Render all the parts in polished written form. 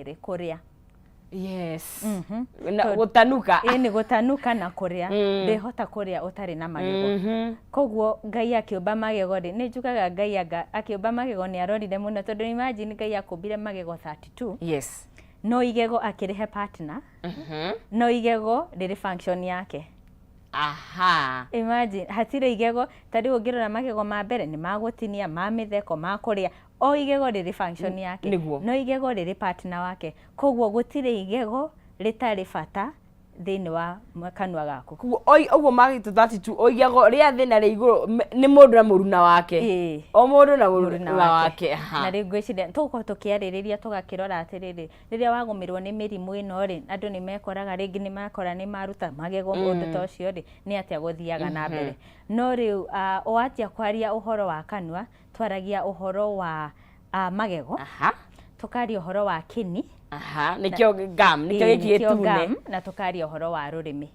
Rĩ kũrĩa. Na gũtanuka. Ĩ nĩ gũtanuka na kũrĩa. Ndĩhota kũrĩa ũtarĩ na magego. Koguo Ngai akĩũmba magego rĩ, nĩ njugaga Ngai anga akĩũmba magego nĩ arorire mũno, tondũ imagine Ngai akũmbire magego 32. No igego akĩrĩhe partner. No igego rĩrĩ function yake. Imagine hatirĩ igego, ta rĩu ũngĩrora magego ma mbere nĩ ma gũtinia, ma mĩtheko, ma kũrĩa. O igego rĩrĩ function yake. No igego rĩrĩ partner wake. Koguo gũtirĩ igego rĩtarĩ bata thĩinĩ wa kanua gaku. Koguo ũguo magĩtũ 32, o igego rĩa thĩ na rĩa igũrũ nĩ mũndũ na mũruna wake. O mũndũ na mũruna wake. Na rĩu ngwĩciria tũgũkorwo tũkĩarĩrĩria, tũgakĩrora atĩrĩrĩ, rĩrĩa wagũmĩrwo nĩ mĩrimũ ĩno rĩ, andũ nĩ mekoraga rĩngĩ nĩ makora nĩ maruta magego, ũndũ ta ũcio rĩ, nĩ atĩa gũthiaga na mbere? No rĩu o atĩa kwaria ũhoro wa kanua, twaragia ũhoro wa magego, tũkaria ũhoro wa kĩni. Aha, nĩkĩo gum, nĩkĩo Ĩĩ, gĩkĩ nĩkĩo gĩtune. gum, na tũkaria ũhoro wa rũrĩmĩ.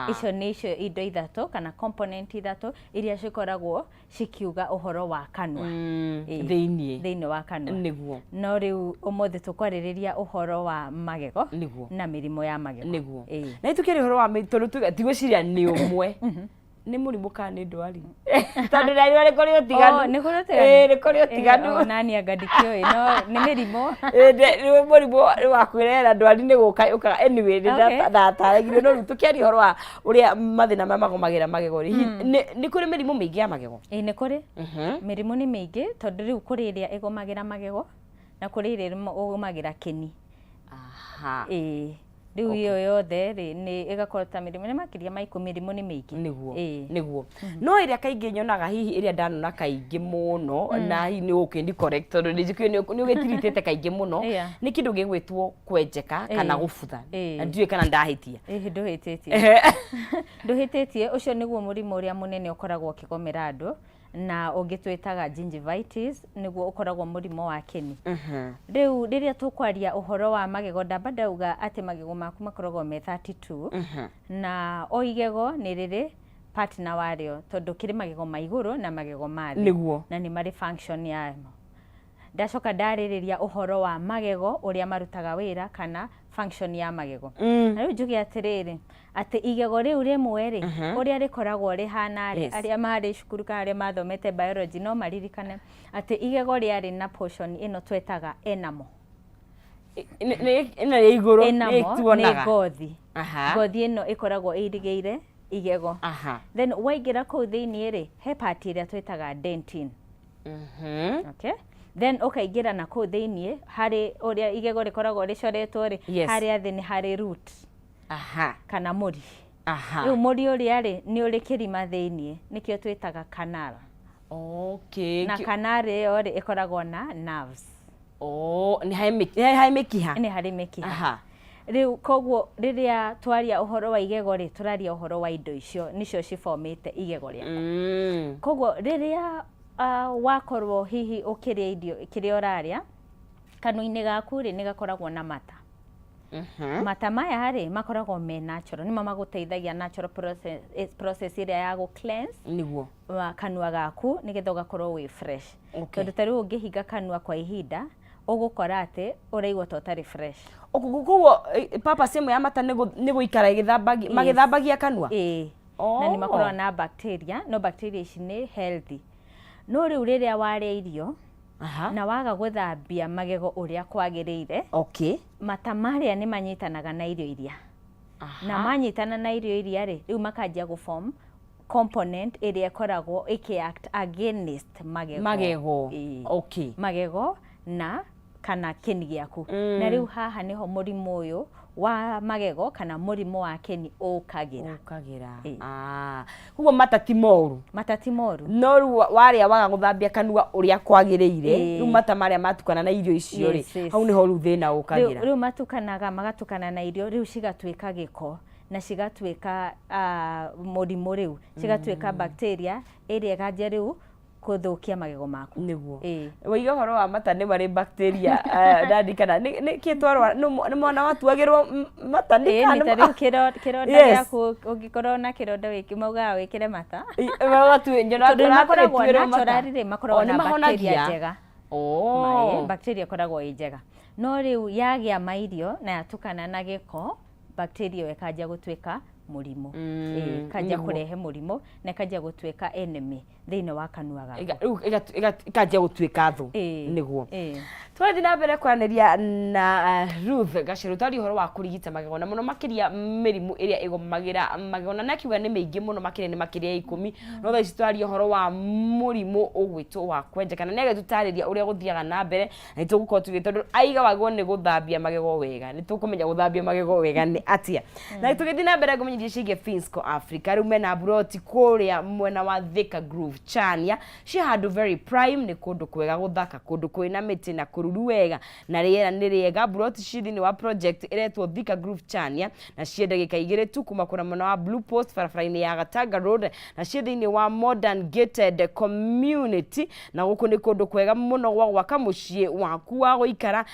Icio nĩ icio indo ithatũ kana component ithatũ iria cikoragwo cikiuga ũhoro wa kanua. Ĩĩ. Thĩiniĩ. Thĩinĩ wa kanua. No rĩu ũmũthĩ tũkwarĩrĩria ũhoro wa magego na mĩrimũ ya magego. Ĩĩ. Na tũkĩaria ũhoro wa tondũ tuge tigwĩciria nĩ ũmwe. Nĩ mũrimũ kana nĩ ndwari? Tondũ na nĩ kũrĩ ũtiganu. Oh, nĩ kũrĩ ũtiganu? Ĩĩ, nĩ kũrĩ ũtiganu. Ĩĩ, ona niĩ anga ndikĩũĩ, no nĩ mĩrimũ. Ĩĩ, nĩ mũrimũ wa kwĩrehera ndwari nĩ gũka yũkaga. Anyway, nĩ ndataragĩrio, no rĩu tũkĩaria ũhoro wa ũrĩa mathĩna maya magũmagĩra magego rĩ, nĩ kũrĩ mĩrimũ mĩingĩ ya magego? Ĩĩ, nĩ kũrĩ. Mĩrimũ nĩ mĩingĩ, tondũ rĩu kũrĩ ĩrĩa ĩgũmagĩra magego na kũrĩ ĩrĩa ĩgũmagĩra kĩni. Ĩĩ. Rĩu ĩyo yothe rĩ, nĩ ĩgakorwo ta mĩrimũ nĩ makĩria ma 10, mĩrimũ nĩ mĩingĩ. Nĩguo. Nĩguo. No ĩrĩa kaingĩ nyonaga, hihi ĩrĩa ndanona kaingĩ mũno, na hihi nĩ ũkĩndi correct tondũ nĩ njũĩ nĩ ũgĩtiritĩte kaingĩ mũno, nĩ kĩndũ gĩgwĩtwo kwenjeka kana gũbutha. Na ndiũĩ kana ndahĩtia. Ĩĩ, ndũhĩtĩtie. Ndũhĩtĩtie, ũcio nĩguo mũrimũ ũrĩa mũnene ũkoragwo ũkĩgomera andũ, na ũngĩ twĩtaga gingivitis, nĩguo ũkoragwo mũrimũ wa kĩni. Rĩu rĩrĩa tũkwaria ũhoro wa magego, ndamba ndauga atĩ magego maku makoragwo me 32, na o igego nĩ rĩrĩ partner warĩo, tondũ kĩrĩ magego ma igũrũ na magego ma thĩ. Na nĩ marĩ function yamo. Ndacoka ndarĩrĩria ũhoro wa magego ũrĩa marutaga wĩra kana function ya magego. Na rĩu njuge atĩrĩrĩ, atĩ igego rĩu rĩmwe rĩ, ũrĩa rĩkoragwo rĩhana rĩ, arĩa marĩ cukuru kana arĩa mathomete biology no maririkane atĩ igego rĩarĩ na portion ĩno twetaga enamel. Ĩno ĩ igũrũ? Enamel nĩ tuonaga. Ngothi. Ngothi ĩno ĩkoragwo ĩirigĩire igego. Then waingĩra kũu thĩiniĩ rĩ, he part ĩrĩa twĩtaga dentin. Okay? Then ũkaingĩra na kũu thĩiniĩ harĩ ũrĩa igego rĩkoragwo rĩcoretwo rĩ, harĩa thĩ nĩ harĩ root kana mũri. Rĩu mũri ũrĩa rĩ, nĩ ũrĩ kĩrima thĩiniĩ, nĩkĩo twĩtaga canal. Na canal ĩyo rĩ, ĩkoragwo na nerves. Oh, nĩ harĩ mĩkiha. Nĩ harĩ mĩkiha. Rĩu koguo rĩrĩa twaria ũhoro wa igego rĩ, tũraria ũhoro wa indo icio nĩcio cibomĩte igego rĩaku. Koguo rĩrĩa wakorwo hihi ũkĩrĩa irio, kĩrĩa ũrarĩa, kanua-inĩ gaku rĩ, nĩ gakoragwo na mata. Mata maya rĩ, makoragwo me natural, nĩmo magũteithagia natural process, process ĩrĩa ya gũ cleanse wa kanua gaku nĩgetha ũgakorwo wĩ fresh. Tondũ ta rĩu ũngĩhinga kanua kwa ihinda, ũgũkora atĩ ũraigua ta ũtarĩ fresh. Koguo purpose ĩmwe ya mata nĩ gũikara ĩgĩthambagia, magĩthambagia kanua? Ĩĩ. Na nĩ makoragwo na bacteria, no bacteria ici nĩ healthy. No rĩu rĩrĩa warĩa irio na waga gũthambia magego ũrĩa kwagĩrĩire, mata marĩa nĩ manyitanaga na irio iria. Na manyitana na irio iria rĩ, rĩu makanjia gũ form component ĩrĩa ĩkoragwo ĩkĩ act against magego. Magego. Ĩĩ. Magego na kana kĩni gĩaku. Na rĩu haha nĩho mũrimũ ũyũ wa magego kana mũrimũ wa kĩni ũkagĩra. Ũkagĩra. Ĩĩ. Ah. Koguo mata ti moru. Mata ti moru. No rĩu warĩa waga gũthambia kanua ũrĩa kwagĩrĩire, rĩu mata marĩa matukana na irio icio rĩ, hau nĩho rĩu thĩna ũkagĩra. Rĩu matukanaga, magatukana na irio, rĩu cigatuĩka gĩko na cigatuĩka mũrimũ rĩu, cigatuĩka bacteria ĩrĩa ĩkanjia rĩu kũthũkia magego maku. Nĩguo. Ĩĩ. Waiga ũhoro wa mata nĩ marĩ bacteria, ndarikana nĩ kĩ twarwara, nĩ mwana watuagĩrwo mata nĩ Ĩĩ, kana nĩ ta rĩu kĩronda gĩaku, ũngĩkorwo na kĩronda maugaga wĩkĩre mata. Nyonaga Tondũ nĩ makoragwo tũratuĩrwo mata. naturally rĩ, makoragwo O, nĩ na bacteria mahonagia? njega. Maĩ, bacteria ĩkoragwo ĩ njega. No rĩu yagĩa mairio na yatukana na gĩko, bacteria ĩyo ĩkanjia gũtuĩka mũrimũ. Ĩkanjia kũrehe mũrimũ na ĩkanjia gũtuĩka enemy thĩinĩ wa kanua gaku. Rĩu ĩkanjia gũtuĩka thũ. Nĩguo. Tũrathiĩ na mbere kwaranĩria na Ruth Gacheru twaria ũhoro wa kũrigita magego na mũno makĩria mĩrimũ ĩrĩa ĩgomagĩra magego, na nĩakiuga nĩ mĩingĩ mũno makĩria nĩ makĩria ya 10, no thaa ici twaria ũhoro wa mũrimũ ũgwĩtwo wa kwenjeka, na nĩagĩtũtarĩria ũrĩa gũthiaga na mbere, na nĩtũgũkorwo tũgĩ tondũ aiga wagĩrĩirwo nĩ gũthambia magego wega, nĩtũkũmenya gũthambia magego wega nĩ atĩa. Na tũgĩthiĩ na mbere ngũmenyithie ciĩgiĩ Finsco Africa, rĩu mena buroti kũrĩa mwena wa Thika Groove Chania, ciĩ handũ very prime, nĩ kũndũ kwega gũthaka, kũndũ kwĩna mĩtĩ na kũruru wega na rĩera nĩ rĩega. Buroti ciĩ thĩinĩ wa project ĩretwo Thika Groove Chania na ciĩ ndagĩka 2 tu kuma kũrĩa mwena wa Blue Post barabara-inĩ ya Gatanga Road, na ciĩ thĩinĩ wa modern gated community, na gũkũ nĩ kũndũ kwega mũno gwa gwaka mũciĩ waku wa gũikara,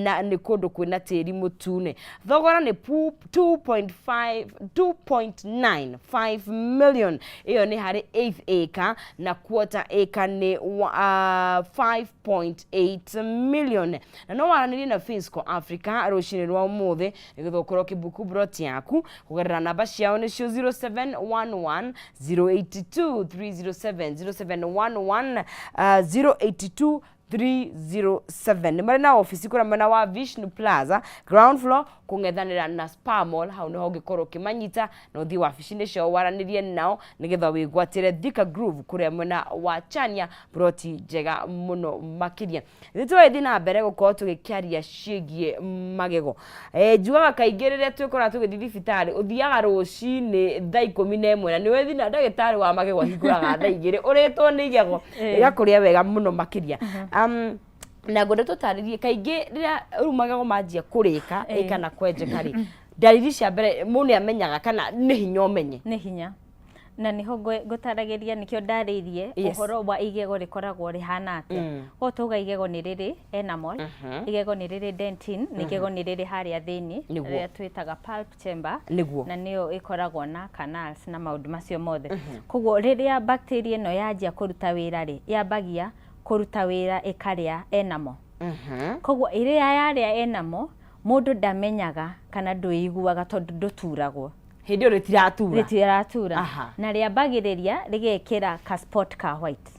na nĩ kũndũ kwĩna tĩri mũtune. Thogora nĩ 2.5 2.95 million, ĩyo nĩ harĩ eighth acre, na quarter acre nĩ 5.8 million. Na no waranĩrie na Finsco Africa rũcinĩ rwa ũmũthĩ nĩgetha ũkorwo ũkĩbuku broti yaku kũgerera namba ciao, nĩcio 0711 082 307, 0711 082 307. Nĩ marĩ na ofici kũrĩa mwena wa Vishnu Plaza, ground floor, kũng'ethanĩra na Spa Mall. Hau nĩho ũngĩkorwo ũkĩmanyita na ũthiĩ wabici-inĩ ciao waranĩrie nao nĩgetha wĩgwatĩre Thika Groove kũrĩa mwena wa Chania, broti njega mũno makĩria. Nĩ tũgĩthiĩ na mbere gũkorwo tũgĩkĩaria ciĩgiĩ magego. Njugaga kaingĩ rĩrĩa twĩkoraga tũgĩthiĩ thibitarĩ, ũthiaga rũcinĩ thaa 11 na nĩwe thina ndagĩtarĩ wa magego ahingũraga thaa 2, ũrĩtwo nĩ igego rĩgakũrĩa wega mũno makĩria. Na ngwenda tũtarĩrie kaingĩ rĩrĩa rĩu magego manjia kũrĩka kana kwenjeka rĩ, ndariri cia mbere mũndũ nĩ amenyaga kana nĩ hinya ũmenye? Nĩ hinya, na nĩho ngũtaragĩria, nĩkĩo ndarĩirie ũhoro wa igego rĩkoragwo rĩhana atĩa. Koguo tauga igego nĩ rĩrĩ enamel, igego nĩ rĩrĩ dentin, na igego nĩ rĩrĩ harĩa thĩinĩ rĩrĩa twĩtaga pulp chamber, na nĩyo ĩkoragwo na canals na maũndũ macio mothe. Koguo rĩrĩa bacteria ĩno yanjia kũruta wĩra rĩ, yambagia kũruta wĩra ĩkarĩa enamel. Koguo ĩrĩa yarĩa enamel, mũndũ ndamenyaga kana ndwĩiguaga tondũ ndũturagwo. Hĩndĩ ĩyo rĩtiratura. Rĩtiratura. Na rĩambagĩrĩria rĩgekĩra ka spot ka white.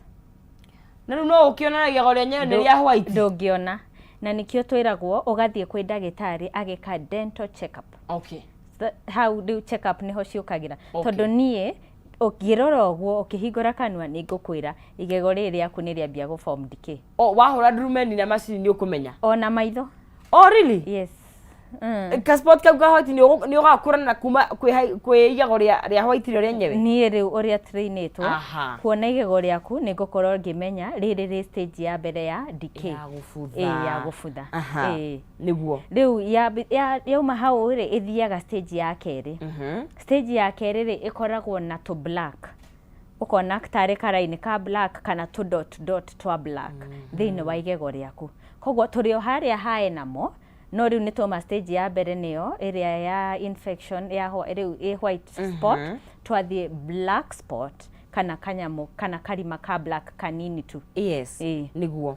Na rĩu no ũkĩona igego rĩenyewe nĩ rĩa white? Ndũngĩona, na nĩkĩo twĩragwo ũgathiĩ kwĩ ndagĩtarĩ agĩka dental check up. Hau rĩu check up nĩho ciũkagĩra. Tondũ niĩ ũngĩrora ũguo ũkĩhingũra kanua, nĩ ngũkwĩra igego rĩrĩ rĩaku nĩ rĩambia gũ form decay. O wahũra ndurumeni na macini nĩ ũkũmenya? Ona maitho. Oh, really? Yes. Ka spot kau ka white nĩ ũgakũrana na kuma kwĩ igego rĩa white rĩo rĩenyewe? Niĩ rĩu ũrĩa trainĩtwo kuona igego rĩaku, nĩ ngũkorwo ngĩmenya rĩrĩ rĩ stage ya mbere ya decay. Ya gũbutha. Ĩĩ, ya gũbutha. Ĩĩ. Rĩu yauma hau rĩ, ĩthiaga stage ya kerĩ. Stage ya kerĩ rĩ, ĩkoragwo na tũ black, ũkona tarĩ karaini ka black kana tũ dot dot twa black thĩinĩ wa igego rĩaku. Koguo tũrĩ o harĩa ha enamel, no rĩu nĩ twauma stage ya mbere, nĩyo ĩrĩa ya infection ya rĩu ĩ white spot, twathiĩ black spot kana kanyamũ kana karima ka black kanini tu. Ĩĩ. Nĩguo.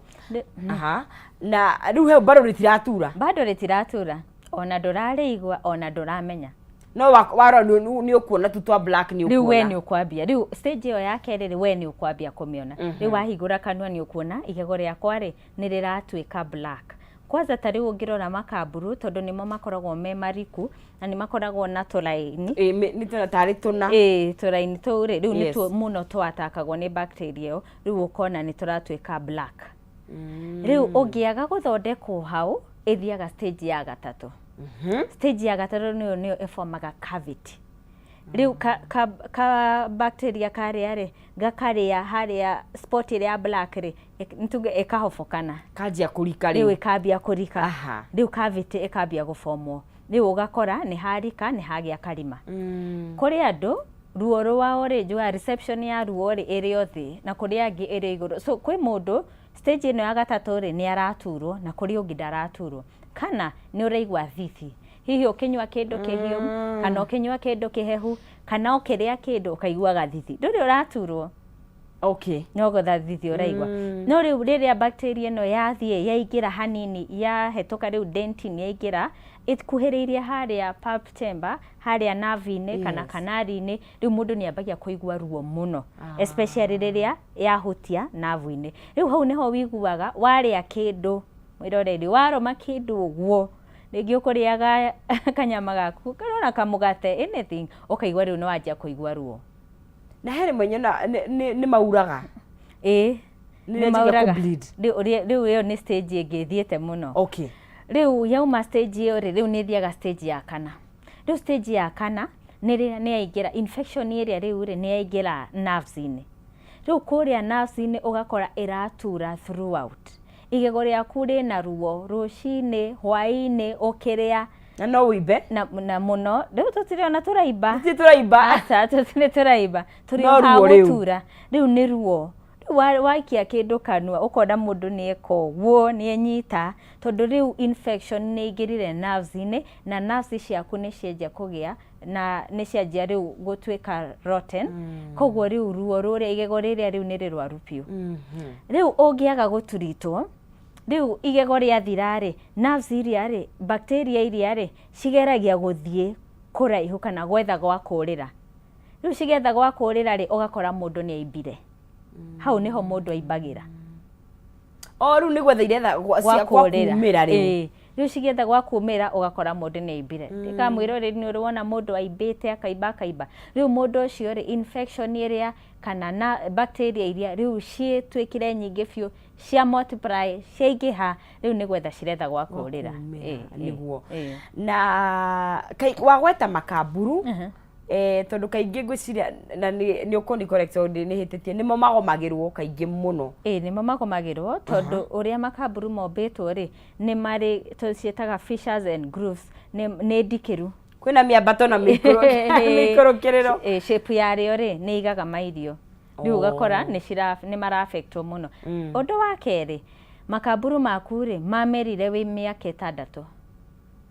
Aha, na rĩu hau bado rĩtiratura? Bado rĩtiratura, ona ndũrarĩigua, ona ndũramenya. No warora nĩ ũkuona tu twa black nĩ Rĩu we ũkuona. Nĩ ũkwambia rĩu stage ĩyo ya kerĩ rĩ, we nĩ ũkwambia kũmĩona rĩu wahingũra kanua, nĩ ũkuona igego rĩakwa rĩ nĩ rĩratuĩka black. Kwanza ta rĩu ũngĩrora makamburu, tondũ nĩmo makoragwo me mariku na nĩ makoragwo na tũraini. Ĩĩ, nĩ tũna tarĩ tũna. Ĩĩ, tũraini tũu rĩ, rĩu nĩtuo mũno twatakagwo nĩ bacteria ĩyo. Rĩu ũkona nĩ tũratuĩka black. Rĩu ũngĩaga gũthondekwo hau, ĩthiaga stage ya gatatũ. Stage ya gatatũ nĩyo ĩformaga cavity. Rĩu ka bacteria karĩa rĩ, gakarĩa harĩa spot ĩrĩa ya black rĩ, nĩtuge ĩkahobokana. Kanjia kũrika. Rĩu rĩu ĩkambia kũrika. Rĩu cavity ĩkambia gũbomwo, rĩu ũgakora nĩ harika, nĩ hagĩa karima. Kũrĩ andũ ruo rwao rĩ, njugaga reception ya ruo rĩ ĩrĩ o thĩ, na kũrĩ angĩ ĩrĩ igũrũ. So kwĩ mũndũ stage ĩno ya gatatũ rĩ nĩ araturwo, na kũrĩ ũngĩ ndaraturwo, kana nĩ ũraigua thithi, hihi ũkĩnyua kĩndũ kĩhiũ kana ũkĩnyua kĩndũ kĩhehu kana ũkĩrĩa kĩndũ ũkaigua gathithi, ndũrĩ ũraturwo. No gũthathithia ũraigua. No rĩu rĩrĩa bacteria ĩno yathiĩ yaingĩra hanini, yahetũka rĩu dentin yaingĩra, ĩkuhĩrĩirie harĩa pulp chamber, harĩa nerve-inĩ kana canal-inĩ, rĩu mũndũ nĩ ambagia kũigua ruo mũno, especially rĩrĩa yahutia nerve-inĩ. Rĩu hau nĩho wiguaga warĩa kĩndũ, mwĩroreri, warũma kĩndũ ũguo, rĩngĩ ũkũrĩaga kanyama gaku kana ona kamũgate, anything, ũkaigua rĩu nĩ wanjia kũigua ruo. Na he rĩmwe nyona nĩ mauraga. Ĩĩ. Nĩ nĩ rĩanjagia mauraga. kũ-bleed. Rĩu ĩyo nĩ stage ĩngĩ ĩthiĩte mũno. Rĩu yauma stage ĩyo rĩ, rĩu nĩ ĩthiaga stage ya kana. Rĩu stage ya kana nĩ rĩrĩa nĩ yaingĩra infection ĩrĩa rĩu rĩ, nĩ yaingĩra nerves-inĩ. Rĩu kũrĩa nerves-inĩ ũgakora ĩratura throughout. Igego rĩaku rĩna ruo rũcinĩ, hwaĩ-inĩ, ũkĩrĩa. Na no ũimbe. Na mũno. Rĩu tũtirĩ ona tũraimba. Tũtirĩ tũraimba. Aca, tũtirĩ tũraimba. Tũrĩ No o ha ruo rĩu. gũtura. Rĩu nĩ ruo. Rĩu waikia kĩndũ kanua ũkona mũndũ nĩ eka ũguo, nĩ enyita, tondũ rĩu infection nĩ ĩingĩrire nerves-inĩ, na nerves ciaku nĩ cianjia kũgĩa, na nĩ cianjia rĩu gũtuĩka rotten. Koguo rĩu ruo rũrĩa, igego rĩrĩa rĩu nĩ rĩrwaru biũ. Rĩu ũngĩaga gũturitwo, rĩu igego rĩathira rĩ, nerves iria rĩ, bacteria iria rĩ, cigeragia gũthiĩ kũraihu kana gwetha gwa kũrĩra. Rĩu cigetha gwa kũrĩra rĩ, ũgakora mũndũ nĩ aimbire. Hau nĩho mũndũ aimbagĩra. O rĩu nĩ gwetha iretha Gwa cia gwa kũrĩra. kumĩra rĩu. Ĩĩ. Rĩu cigetha gwa kumĩra ũgakora mũndũ nĩ aimbire. Ndikamwĩra rĩu nĩ ũrĩ wona mũndũ aimbĩte akaimba akaimba. Rĩu mũndũ ũcio rĩ, infection ĩrĩa kana na bacteria iria rĩu ciĩtuĩkire nyingĩ biũ, cia multiply, ciaingĩha, rĩu nĩ gwetha ciretha gwa kũrĩra. Kumĩra, nĩguo. Na wagweta makamburu, tondũ kaingĩ ngwĩciria na nĩ ũkũni correct tondũ nĩ hĩtĩtie, nĩmo magomagĩrwo kaingĩ mũno. Ĩĩ, nĩmo magomagĩrwo tondũ ũrĩa makamburu mombĩtwo rĩ, nĩ marĩ tũciĩtaga fissures and grooves, nĩ ndikĩru. Kwĩna mĩambato na mĩikũrũkĩrĩro. Ĩĩ, shape yarĩo rĩ, nĩ igaga mairio. Rĩu ũgakora nĩ mara-affectwo mũno. Ũndũ wa kerĩ, makamburu maku rĩ, mamerire wĩ mĩaka 6.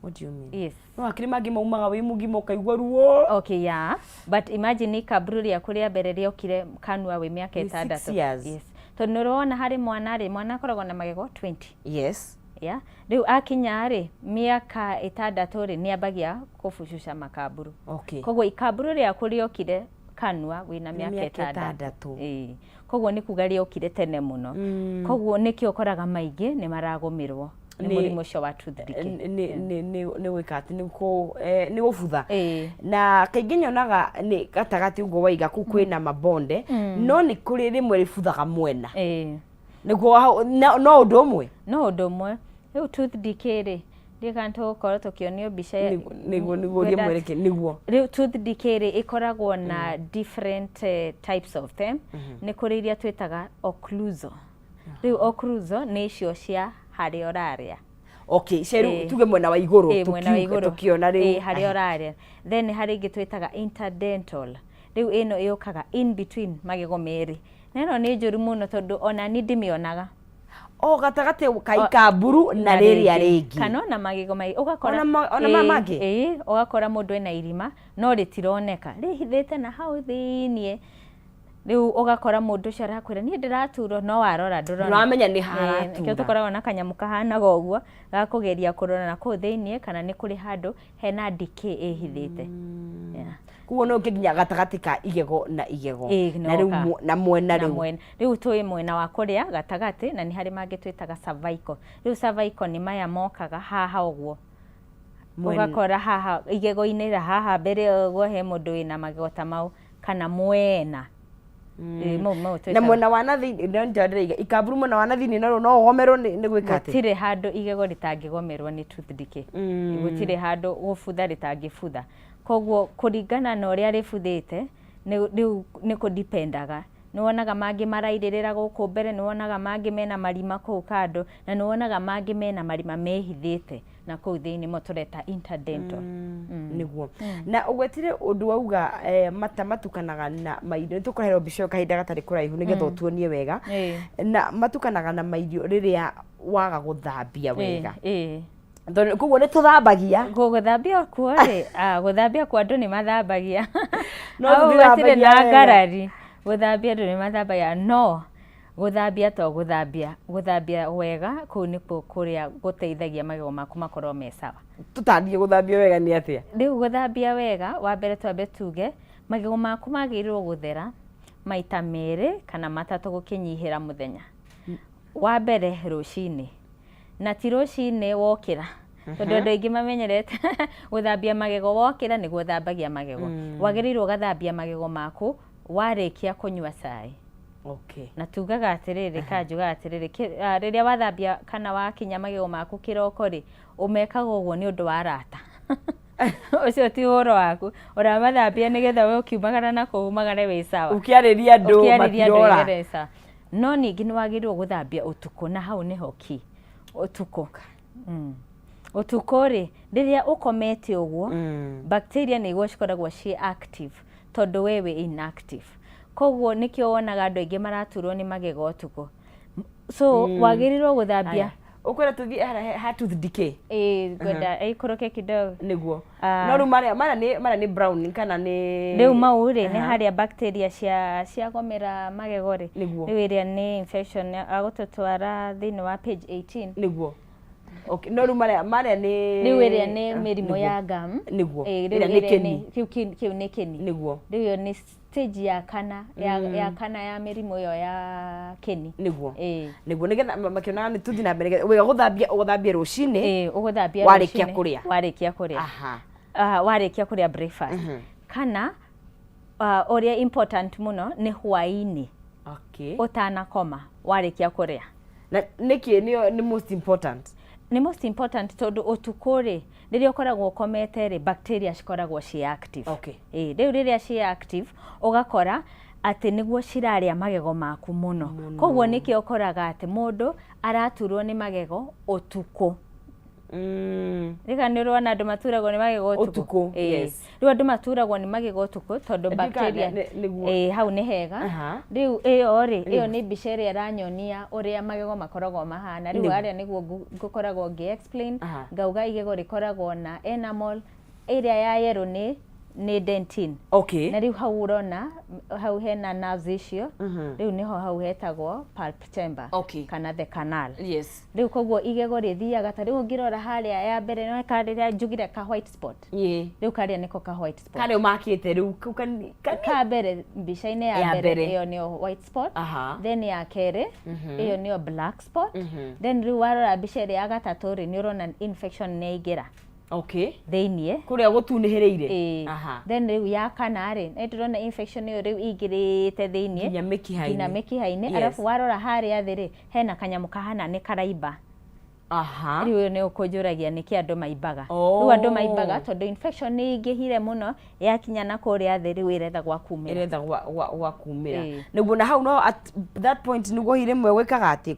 What do you mean? Yes. No hakiri mangĩ maumaga wĩ mũgima ũkaigua ruo. Okay, yeah. But imagine ikamburu rĩaku rĩa mbere rĩokire kanua wĩ mĩaka Wĩ six 6. years. Yes. Tondũ nĩ ũrona harĩ mwana rĩ, mwana akoragwo na magego 20. Yeah. Rĩu akinya rĩ, mĩaka 6 rĩ, nĩ ambagia kũbucuca makamburu. Koguo ikamburu rĩaku rĩokire kanua wĩna mĩaka Mĩaka 6. 6. Ĩĩ. Koguo nĩ kuga rĩokire tene mũno. Koguo nĩkĩo ũkoraga maingĩ nĩ maragũmĩrwo nĩ mũrimũ ũcio wa tooth decay. Nĩ gwĩka atĩ nĩ gũbutha. Ĩĩ. Na kaingĩ nyonaga nĩ gatagatĩ ũguo waiga kũu kwĩna mabonde, no nĩ kũrĩ rĩmwe rĩbuthaga mwena. Ĩĩ. Nĩguo hau, no ũndũ ũmwe? No ũndũ ũmwe. Rĩu tooth decay rĩ, ndiũĩ kana tũgũkorwo tũkĩonio mbica ya Nĩguo, nĩguo, ũrie ngwenda mwereke, nĩguo. Rĩu tooth decay rĩ, ĩkoragwo na different types of them. Nĩ kũrĩ iria twĩtaga occlusal. Rĩu occlusal nĩ icio cia harĩa ũrarĩa. Okay, cia rĩu Ĩĩ. tuge mwena wa igũrũ, Ĩĩ, mwena wa igũrũ. tũkiona rĩu. Ĩĩ, harĩa ũrarĩa. Then nĩ harĩ ĩngĩ twĩtaga interdental. Rĩu ĩno ĩũkaga in between magego merĩ. Na ĩno nĩ njũru mũno tondũ ona niĩ ndimĩonaga. O gatagatĩ ka ikamburu na rĩrĩa rĩngĩ. Kana ona magego maingĩ, ũgakora Ona ona Ĩĩ, mangĩ? ĩĩ, ũgakora mũndũ ena irima no rĩtironeka, rĩhithĩte na hau thĩiniĩ. Rĩu ũgakora mũndũ ũcio arakwĩra niĩ ndĩraturwo, no warora ndũrona. Ndũramenya nĩ Ĩĩ, haratura. nĩkĩo tũkoragwo na kanyamũ kahanaga ũguo ga kũgeria kũrora na kũu thĩiniĩ kana nĩ kũrĩ handũ hena decay ĩhithĩte. Yeah. Koguo no ũke nginya gatagatĩ ka igego na igego. Ĩĩ, Na rĩu no ka. na mwena Na rĩu. mwena. Rĩu tũĩ mwena wa kũrĩa gatagatĩ, na nĩ harĩ mangĩ twĩtaga cervical. Rĩu cervical nĩ maya mokaga haha ũguo. Mwena. Ũgakora haha igego-inĩ rĩa haha mbere ũguo he mũndũ wĩna magego ta mau kana mwena. Ĩĩ, mau Na twĩtaga. mwena wa na thĩinĩ, no ndĩraiga, ikamburu mwena wa na thĩinĩ narĩo no ũgomerwo nĩ gwĩka atĩa? Gũtirĩ handũ igego rĩtangĩgomerwo nĩ tooth decay. Gũtirĩ handũ gũbutha rĩtangĩbutha. Koguo kũringana na ũrĩa rĩbuthĩte, rĩu nĩ kũdipendaga. Nĩ wonaga mangĩ marairĩrĩra gũkũ mbere, nĩ wonaga mangĩ mena marima kũu kando, na nĩ wonaga mangĩ mena marima mehithĩte na kũu thĩinĩ mo tũreta interdental. Nĩguo. Na ũgwetire ũndũ wauga mata matukanaga na mairio, nĩ tũkũreherwo mbica ĩyo kahinda gatarĩ kũraihu nĩgetha ũtuonie wega. Na matukanaga na mairio rĩrĩa waga gũthambia wega. Tondũ koguo nĩ tũthambagia. Gũthambia kuo rĩ, gũthambia kuo andũ nĩ mathambagia. No Hau tũtithambagia gũtirĩ na wega. ngarari. Gũthambia andũ nĩ mathambagia, no gũthambia to gũthambia, gũthambia wega kũu nĩkuo kũrĩa gũteithagia magego maku makorwo me sawa. Tũtambie gũthambia wega nĩ atĩa? Rĩu gũthambia wega, wa mbere twambe tuge magego maku magĩrĩirwo gũthera maita 2 kana 3 gũkĩnyihĩra mũthenya. Wa mbere rũcinĩ, na ti rũcinĩ wokĩra, tondũ andũ aingĩ mamenyerete gũthambia magego wokĩra nĩguo ũthambagia magego. Wagĩrĩirwo ũgathambia magego maku warĩkia kũnyua cai. Na tugaga atĩrĩrĩ, kana njugaga atĩrĩrĩ, rĩrĩa wathambia kana wakinya magego maku kĩroko rĩ, ũmekaga ũguo nĩ ũndũ wa arata. Ũcio ti ũhoro waku, ũramathambia nĩgetha we ũkiumagara na kũu umagare wĩ sawa. Ũkĩarĩria andũ Ũkĩarĩria andũ matirora. wĩgere sawa. No ningĩ nĩ wagĩrĩirwo gũthambia ũtukũ, na hau nĩho key. Ũtukũ. Ũtukũ rĩ, rĩrĩa ũkomete ũguo, bacteria nĩguo cikoragwo ciĩ active, tondũ we wĩ inactive. Koguo nĩkĩo wonaga andũ aingĩ maraturwo nĩ magego ũtukũ. So wagĩrĩirwo gũthambia. Ũkwenda tũthiĩ harĩa ha tooth decay? Ĩĩ, ngwenda ĩikũrũke kidogo. Nĩguo. No rĩu marĩa nĩ brown kana nĩ Rĩu mau rĩ, nĩ harĩa bacteria ciagomera magego rĩ. Rĩu ĩrĩa nĩ infection agũtũtwara thĩinĩ wa page 18. Nĩguo. Okay, no rĩu marĩa nĩ Rĩu ĩrĩa nĩ mĩrimũ ya gum. Nĩguo. Ĩĩ, Ĩrĩa rĩu nĩ ĩrĩa kĩni. Kĩu nĩ kĩni. Nĩguo. Rĩu ĩyo nĩ stage ya kana ya kana ya mĩrimũ ĩyo ya kĩni. Nĩguo. Ĩĩ. Nĩguo, nĩgetha makĩonaga nĩ tũthiĩ na mbere wega gũthambia, ũgũthambia rũcinĩ. Ĩĩ, ũgũthambia Warĩkia rũcinĩ, kũrĩa. Warĩkia kũrĩa. Warĩkia kũrĩa breakfast. Kana ũrĩa important mũno nĩ hwaĩ-inĩ. Ũtanakoma warĩkia kũrĩa. Na nĩkĩ nĩyo nĩ most important? Nĩ most important tondũ ũtukũ rĩ, rĩrĩa ũkoragwo ũkomete rĩ, bacteria cikoragwo ciĩ active. Ĩĩ, rĩu rĩrĩa ciĩ active, ũgakora atĩ nĩguo cirarĩa magego maku mũno. Koguo nĩkĩo ũkoraga atĩ mũndũ araturwo nĩ magego ũtukũ. Rĩka nĩ ũrona andũ maturagwo nĩ magego ũtukũ? Ũtukũ, Ĩĩ. yes. Rĩu andũ maturagwo nĩ magego ũtukũ tondũ Ndika bacteria nĩguo. Ĩĩ, hau nĩ hega. Rĩu ĩyo rĩ, ĩyo nĩ mbica ĩrĩa ĩranyonia ũrĩa magego makoragwo mahana. Rĩu harĩa nĩguo ngũkoragwo ngĩ explain, ngauga igego rĩkoragwo na enamel, ĩrĩa ya yellow nĩ dentin. Na rĩu hau ũrona, hau hena nerves icio, rĩu nĩho hau hetagwo pulp chamber kana the canal. Rĩu koguo igego rĩthiaga ta rĩu ũngĩrora harĩa ya mbere, no karĩa njugire ka white spot. Rĩu karĩa nĩko ka white spot. Karĩa ũmakĩte rĩu, kau Ka mbere mbica-inĩ ya Ya mbere, mbere. ĩyo nĩyo white spot. Then ya kerĩ, ĩyo nĩyo black spot. Then rĩu warora mbica ĩrĩa ya gatatũ rĩ, nĩ ũrona infection nĩ yaingĩra. Thĩiniĩ. Kũrĩa gũtunĩhĩrĩire. Ĩĩ. Then rĩu ya kana rĩ, nĩ ndĩrona infection ĩyo rĩu ĩingĩrĩte thĩiniĩ. Nginya mĩkiha-inĩ. Nginya mĩkiha-inĩ. Arabu warora harĩa thĩ rĩ, hena kanyamũ kahana nĩ karaimba. Rĩu ũyũ nĩ ũkũnjũragia nĩkĩ andũ maimbaga. Rĩu andũ maimbaga tondũ infection nĩ ĩingĩhire mũno, yakinya na kũrĩa thĩ rĩu ĩretha gwa kumĩra. Ĩretha gwa kumĩra. Nĩguo, na hau no at that point nĩguo hihi rĩmwe gwĩkaga atĩ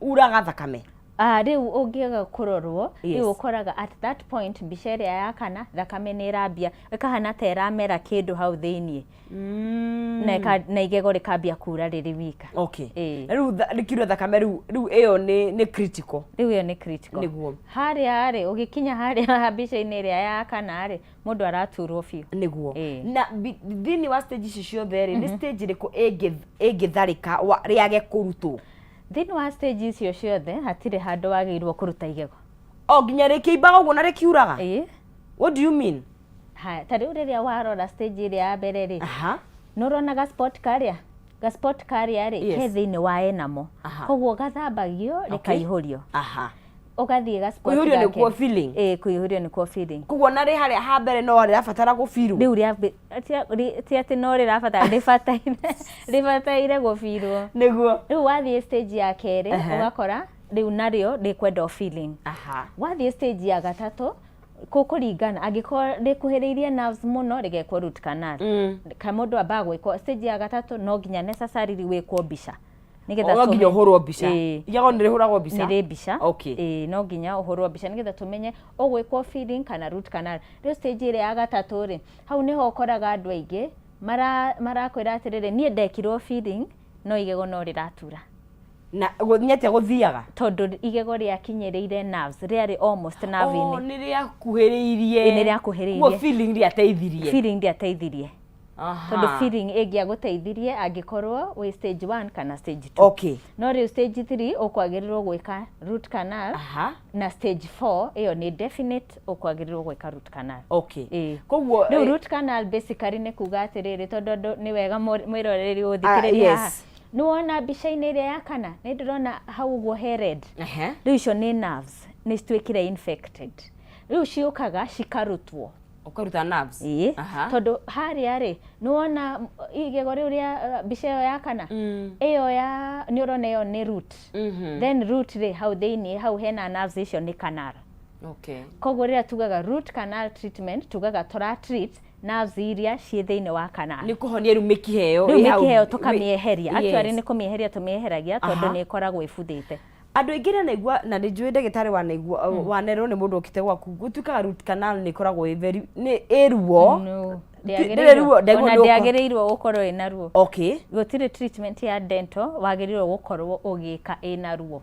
uraga thakame. Rĩu ũngĩaga kũrorwo, rĩu ũkoraga at that point mbica ĩrĩa ya kana thakame nĩ ĩrambia ĩkahana ta ĩramera kĩndũ hau thĩiniĩ. Na igego rĩkambia kura rĩrĩ wika. Na rĩu rĩkiura thakame rĩu ĩyo nĩ critical. Rĩu ĩyo nĩ critical. Nĩguo. Harĩa rĩ, ũgĩkinya harĩa mbica-inĩ ĩrĩa ya kana rĩ, mũndũ araturwo biũ. Nĩguo. Na thĩinĩ wa stage ici ciothe rĩ, nĩ stage ĩrĩkũ ĩngĩtharĩka rĩage kũrutwo? Thĩinĩ wa stage icio ciothe hatirĩ handũ wagĩrĩirwo kũruta igego. O nginya rĩkĩimbaga ũguo na rĩkiuraga? Ĩĩ. What do you mean? Haya, ta rĩu rĩrĩa warora stage ĩrĩa ya mbere rĩ, nĩ ũrona ga spot karĩa? Ga spot karĩa rĩ, ke thĩinĩ wa enamel. Koguo gathambagio, rĩkaihũrio. Ũgathiĩ ga spot Kũihũrio gake. nĩkuo filling? Ĩĩ, kũihũrio nĩkuo filling. Koguo na rĩ harĩa ha mbere no rĩrabatara gũbirwo? Rĩu rĩa ti atĩ no rĩrabatara, rĩbataire gũbirwo. Nĩguo. Rĩu wathiĩ stage ya kerĩ, ũgakora rĩu narĩo rĩkwenda filling. Wathiĩ stage ya gatatũ, kũkũringana, angĩkorwo rĩkuhĩrĩirie nerves mũno, rĩgekwo root canal. Ka mũndũ ambaga gwĩkwo stage ya gatatũ, no nginya necessarily wĩkwo mbica. Nĩgetha No nginya ũhũrwo mbica. Ĩĩ. Igego nĩ rĩhũragwo mbica? Nĩ rĩ mbica. Ĩĩ, no nginya ũhũrwo mbica nĩgetha tũmenye ũgwĩkwo filling kana root canal. Rĩu stage ĩrĩa ya gatatũ rĩ, hau nĩho ũkoraga andũ aingĩ marakwĩra atĩrĩrĩ, niĩ ndekirwo filling no igego no rĩratura. Na nĩ atĩa gũthiaga? Tondũ igego rĩakinyĩrĩire nerves, rĩarĩ almost nerve-inĩ. Oh, nĩ rĩakuhĩrĩirie. Ĩĩ, nĩ rĩakuhĩrĩirie. Koguo filling rĩateithirie. Filling rĩateithirie. Tondũ filling ĩngĩagũteithirie angĩkorwo wĩ stage 1 kana stage 2. No rĩu stage 3 ũkwagĩrĩirwo gwĩka root canal. Na stage 4 ĩyo nĩ definite, ũkwagĩrĩirwo gwĩka root canal. Ĩĩ. Koguo Rĩu root canal basically nĩ kuga atĩrĩrĩ, tondũ andũ nĩ wega mwĩroreri gũthikĩrĩria haha. Nĩ wona mbica-inĩ ĩrĩa ya kana, nĩ ndĩrona hau ũguo he red. Rĩu icio nĩ nerves, nĩ cituĩkire infected. Rĩu ciũkaga cikarutwo. Ũkaruta nerves? Ĩĩ. Tondũ harĩa rĩ, nĩ wona igego rĩu rĩa mbica ĩyo ya kana, ĩyo ya nĩ ũrona ĩyo nĩ root. Then root rĩ, hau thĩiniĩ hau hena nerves, icio nĩ canal. Koguo rĩrĩa tugaga root canal treatment, tugaga tũra treat nerves iria ciĩ thĩinĩ wa canal. Nĩ kũhonia rĩu mĩkiha ĩyo Rĩu ĩ hau. Mĩkiha ĩyo tũkamĩeheria. Actually nĩ kũmĩeheria tũmĩeheragia, tondũ nĩ ĩkoragwo ĩbuthĩte. Andũ aingĩ nĩ na nĩ njũĩ ndagĩtarĩ wanaigua, wanerwo nĩ mũndũ ũkĩte gwaku, gũtuĩkaga root canal nĩ ĩkoragwo ĩ very, nĩ ĩ ruo. No, Ndĩrĩ ruo, ndaigua ona nĩ ndĩagĩrĩirwo gũkorwo ĩna ruo. Gũtirĩ treatment ya dental wagĩrĩirwo gũkorwo ũgĩka ĩna ruo.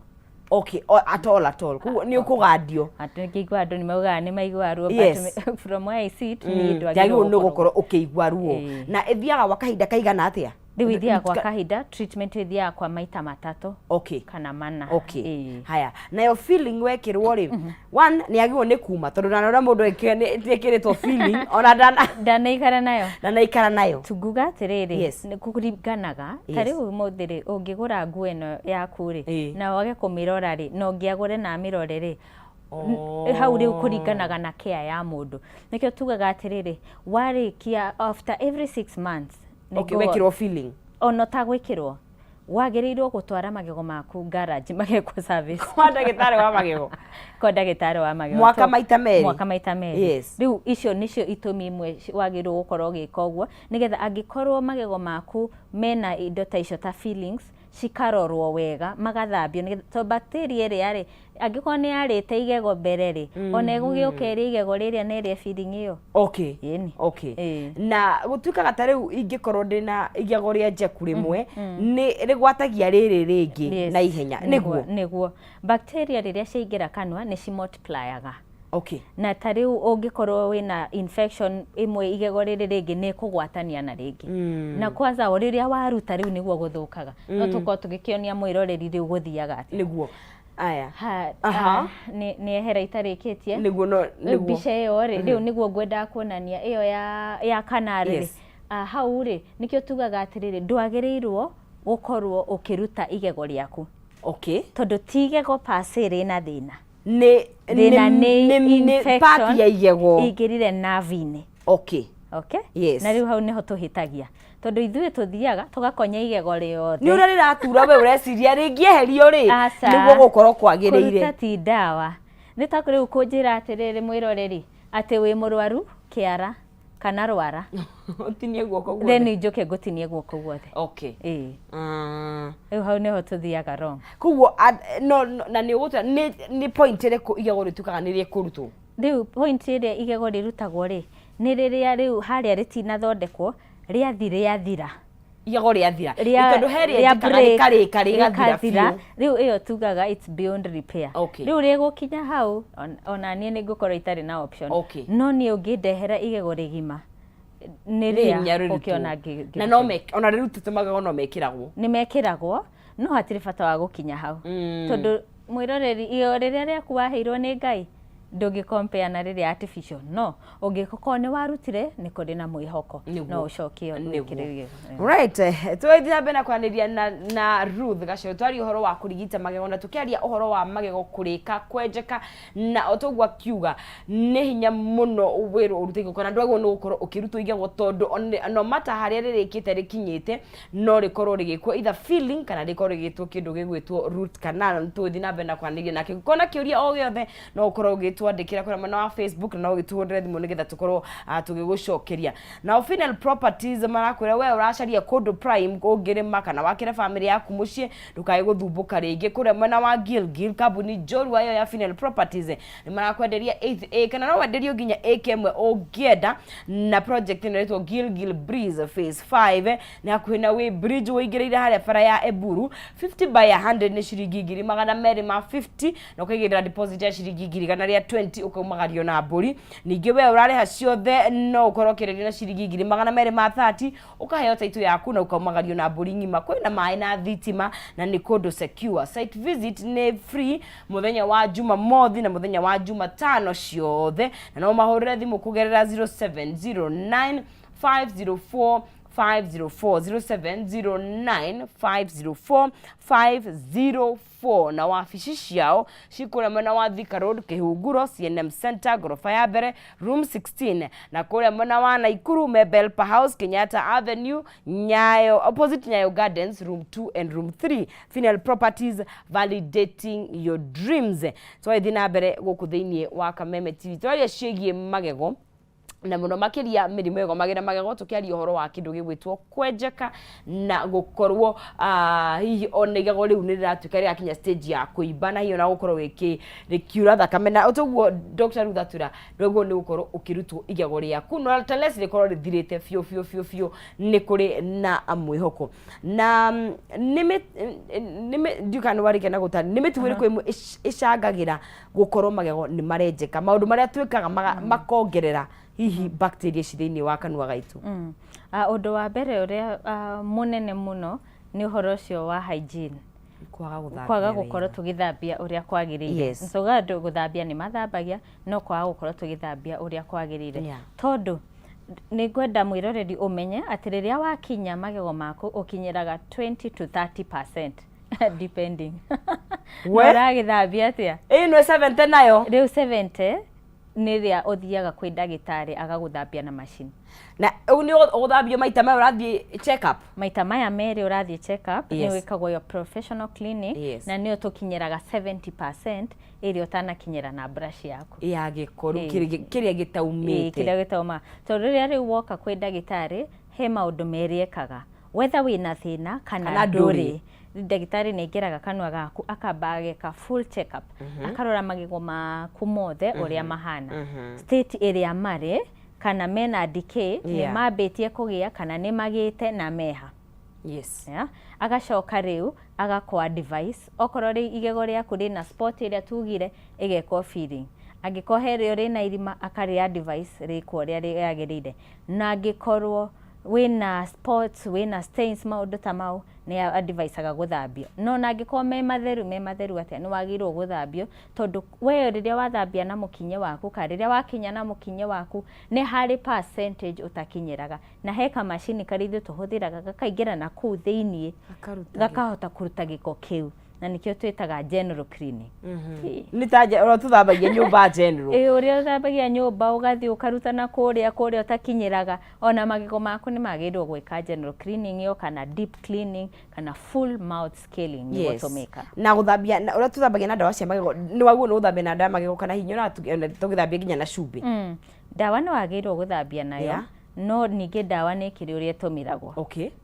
Okay, at all, at all. Koguo nĩ ũkũgandio. Atĩ ngĩigua andũ nĩ maugaga nĩ maiguaga ruo, but from where I sit, niĩ ndwagĩrĩirwo ndwagĩrĩirwo nĩ gũkorwo ũkĩigua ruo. Na ĩthiaga gwa kahinda kaigana atĩa? Rĩu ĩthiaga kwa kahinda, treatment ĩthiaga kwa maita 3 kana 4. Ĩĩ. Haya, nayo filling wekĩrwo rĩ, one, nĩ agĩrĩirwo nĩ kuma, tondũ ndanona mũndũ ekĩrĩtwo filling ona ndana Ndanaikara nayo. Ndanaikara nayo. Tunguga atĩrĩrĩ, nĩ kũringanaga ta rĩu ũmũthĩ rĩ, ũngĩgũra nguo ĩno yaku rĩ, na wage kũmĩrora rĩ, na ũngĩ agũre na amĩrore rĩ, hau rĩu kũringanaga na care ya mũndũ. Nĩkĩo tugaga atĩrĩrĩ, warĩkia, after every 6 months nĩguo Wekĩrwo filling. Ona ũtagwĩkĩrwo, wagĩrĩirwo gũtwara magego maku garage magekwo service. Kwa ndagĩtarĩ wa magego. Kwa ndagĩtarĩ wa magego. Mwaka maita 2. Mwaka maita 2. Rĩu icio nĩcio itũmi imwe wagĩrĩirwo gũkorwo ũgĩka ũguo, nĩgetha angĩkorwo magego maku mena indo ta icio ta fillings, cikarorwo wega, magathambio, nĩgetha, tondũ bacteria ĩrĩa rĩ, angĩkorwo nĩ yarĩte igego mbere rĩ, ona ĩgũgĩũka ĩrĩe igego rĩrĩa na ĩrĩe filling ĩyo. Ĩni. Na gũtuĩkaga ta rĩu ingĩkorwo ndĩna igego rĩa njeku rĩmwe, nĩ rĩgwatagia rĩrĩ rĩngĩ na ihenya, nĩguo? Nĩguo. Bacteria rĩrĩa ciaingĩra kanua nĩ cimultiplyaga. Na ta rĩu ũngĩkorwo wĩna infection ĩmwe igego rĩrĩ rĩngĩ, nĩ ĩkũgwatania na rĩngĩ. Na kwanza o rĩrĩa waruta, rĩu nĩguo gũthũkaga. No tũkorwo tũgĩkĩonia mwĩroreri rĩu gũthiaga atĩa. Nĩguo aya. Ha, nĩ ehera itarĩkĩtie. Nĩguo, no Rĩu nĩguo. Mbica ĩyo rĩ, rĩu nĩguo ngwendaga kuonania ĩyo ya canal rĩ. Hau rĩ, nĩkĩo tugaga atĩrĩrĩ, ndwagĩrĩirwo gũkorwo ũkĩruta igego rĩaku. Tondũ ti igego per se rĩna thĩna. Nĩ Thĩna nĩ nĩ infection part ya igego. Ĩingĩrire nerve-inĩ. Okay? Na rĩu hau nĩho tũhĩtagia, tondũ ithuĩ tũthiaga tũgakonya igego rĩothe. Nĩ ũrĩa rĩratura, we ũreciria rĩngĩeherio rĩ, Aca. nĩguo gũkorwo kwagĩrĩire. Kũruta ti ndawa. Nĩ ta rĩu kũnjĩra atĩrĩrĩ, mwĩroreri, atĩ wĩ mũrwaru kĩara kana rwara, ũtinie guoko guothe. Then njũke ngũtinie guoko guothe. Ĩĩ. Rĩu hau nĩho tũthiaga wrong. Koguo no na nĩ ũgũtua nĩ point ĩrĩkũ igego rĩtuĩkaga nĩ rĩkũrutwo? Rĩu point ĩrĩa igego rĩrutagwo rĩ, nĩ rĩrĩa rĩu harĩa rĩtinathondekwo, rĩathi rĩathira. Igego rĩathira. Rĩa Tondũ he rĩa rĩenjekaga break, rĩkarĩka rĩgathira rĩkathira. biũ. Rĩu ĩyo tugaga it's beyond repair. Rĩu rĩgũkinya hau, ona niĩ nĩ ngũkorwo itarĩ na option. No niĩ ũngĩndehera igego rĩgima, nĩ Nĩ hinya rĩa rĩrutwo. ũkĩona Na no ona rĩrutĩte magego no mekĩragwo. Nĩ mekĩragwo, no hatirĩ bata wa gũkinya hau, tondũ mwĩroreri, igego rĩrĩa rĩaku waheirwo nĩ Ngai ndũngĩ compare na rĩrĩa artificial. No ũngĩkorwo nĩ warutire, nĩ kũrĩ na mwĩhoko no ũcokie wĩkĩre igego. Right, tũgĩthiĩ na mbere na kwaranĩria na Ruth Gaceru, twaria ũhoro wa kũrigita magego na tũkĩaria ũhoro wa magego kũrĩka, kwenjeka, na o toguo akiuga nĩ hinya mũno wĩrwo ũrute igego kana ndwagĩrĩirwo nĩ gũkorwo ũkĩrutwo igego, tondũ no mata harĩa rĩrĩkĩte rĩkinyĩte, no rĩkorwo rĩgĩkwo either filling kana rĩkorwo rĩgĩtwo kĩndũ gĩgwĩtwo root canal. Nĩ tũgũthiĩ na mbere na kwaranĩria nake. Ũngĩkorwo na kĩũria o gĩothe, no ũkorwo ũgĩtwandĩkĩra kũrĩa mwena wa Facebook na no ũgĩtũhũrĩre thimũ nĩgetha tũkorwo tũgĩgũcokeria. Nao Final Properties marakwĩra we ũracaria kũndũ prime ũngĩrĩma kana wakĩre famĩlĩ yaku mũciĩ, ndũkae gũthumbũka rĩngĩ kũrĩa mwena wa Gilgil. Kambuni njorua ĩyo ya Final Properties nĩ marakwenderia 8 acre, na no wenderio nginya acre 1 ũngĩenda, na project ĩno ĩtwo Gilgil Breeze Phase 5, nĩ hakuhĩ na Way Bridge ũingĩrĩire harĩa bara ya Eburu. 50 by 100 nĩ ciringi 250,000, na ũkaigĩrĩra deposit ya ciringi 130,000. 20 ũkaumagario na mbũri. Ningĩ we ũrarĩha ciothe no ũkorwo ũkĩenderio na ciringi 230,000, ũkaheo title yaku na ũkaumagario na mbũri ng'ima. Kwĩna maĩ na thitima na nĩ kũndũ secure. Site visit nĩ free mũthenya wa Jumamothi na mũthenya wa Jumatano ciothe, na no mahũrĩre thimũ kũgerera 0709 504 504, 0709 504 504, na wabici ciao cikũrĩa mwena wa Thika Road, Kĩhunguro, CNM Center, ngoroba ya mbere, room 16, na kũrĩa mwena wa Naikuru me Belpa House, Kenyatta Avenue, Nyayo, opposite Nyayo Gardens, room 2 and room 3. Final Properties, validating your dreams. Twagĩthiĩ na mbere gũkũ thĩinĩ wa Kameme TV, twaria ciĩgiĩ magego na mũno makĩria mĩrimũ ĩgomagĩra magego, tũkĩaria ũhoro wa kĩndũ gĩgwĩtwo kwenjeka na gũkorwo hihi ona igego rĩu nĩ rĩratuĩka rĩrakinya stage ya kũimba na hihi ona gũkorwo rĩkiura thakame. Na toguo Dr. Ruth atwĩra rĩguo nĩ gũkorwo ũkĩrutwo igego rĩaku, no unless rĩkorwo rĩthirĩte biũ biũ biũ biũ, nĩ kũrĩ na mwĩhoko. Na nĩ ndiũĩ kana nĩ warĩkia na gũtarĩria nĩ mĩtugo ĩrĩkũ ĩmwe ĩcangagĩra gũkorwo magego nĩ marenjeka, maũndũ marĩa twĩkaga makongerera hihi bacteria ici thĩinĩ wa kanua gaitũ. Ũndũ wa mbere ũrĩa mũnene mũno nĩ ũhoro ũcio wa hygiene. Kwaga gũthambia kwaga gũkorwo wega. Tũgĩthambia ũrĩa kwagĩrĩire. Tuga andũ gũthambia nĩ mathambagia, no kwaga gũkorwo tũgĩthambia ũrĩa kwagĩrĩire, tondũ nĩ ngwenda mwĩroreri ũmenye atĩ rĩrĩa wakinya magego maku ũkinyĩraga 20 to 30% depending We? na ũragĩthambia atĩa. Ĩno 70 nayo? Rĩu 70 nĩ rĩrĩa ũthiaga kwĩ ndagĩtarĩ agagũthambia na macini. Na ũguo nĩ ũgũthambio maita maya ũrathiĩ check up? Maita maya merĩ ũrathiĩ check up, nĩ wĩkagwo your professional clinic, na nĩyo tũkinyĩraga 70% ĩrĩa ũtanakinyĩra na brush yaku. Ya gĩko rĩu kĩrĩa gĩtaumĩte. Kĩrĩa gĩtauma, tondũ rĩrĩa rĩu woka kwĩ ndagĩtarĩ he maũndũ merĩ ekaga, whether wĩna thĩna kana Kana ndũrĩ. Ndũrĩ. Ndagĩtarĩ nĩ aingĩraga kanua gaku, akamba ageka full check up, akarora magego maku mothe ũrĩa mahana, state ĩrĩa marĩ, kana mena decay, nĩ mambĩtie kũgĩa kana nĩ magĩte na meha. Yeah. Agacoka rĩu agakwa device, okorwo rĩ igego rĩaku rĩna spot ĩrĩa tugire ĩgekwo filling, angĩkorwo he rĩo rĩna irima akarĩa device rĩkwo ũrĩa rĩagĩrĩire, na angĩkorwo wĩna spots, wĩna stains, maũndũ ta mau, nĩ advisaga gũthambio. No na angĩkorwo me matheru, me matheru atĩa, nĩ wagĩrĩirwo gũthambio, tondũ we rĩrĩa wathambia na mũkinye waku kana rĩrĩa wakinya na mũkinye waku nĩ harĩ percentage ũtakinyĩraga, na he kamacini karĩa ithuĩ tũhũthĩraga gakaingĩra na kũu thĩiniĩ Gakaruta. Gakahota kũruta gĩko kĩu, na nĩkĩo twĩtaga general cleaning. Nĩ ta ũrĩa tũthambagia nyũmba general. Ĩ, ũrĩa ũthambagia nyũmba, ũgathiĩ ũkaruta na kũrĩa kũrĩa ũtakinyĩraga, ona magego maku nĩ magĩrĩirwo gwĩka general cleaning ĩyo, kana deep cleaning, kana full mouth scaling nĩguo tũmĩka. Na gũthambia ũrĩa tũthambagia na ndawa cia magego, nĩ wagĩrĩirwo nĩ gũthambia na ndawa ya magego, kana hihi nyonaga tũgĩthambia nginya na cumbĩ? Ndawa nĩ wagĩrĩirwo gũthambia nayo, no ningĩ ndawa nĩ ĩkĩrĩ ũrĩa ĩtũmĩragwo.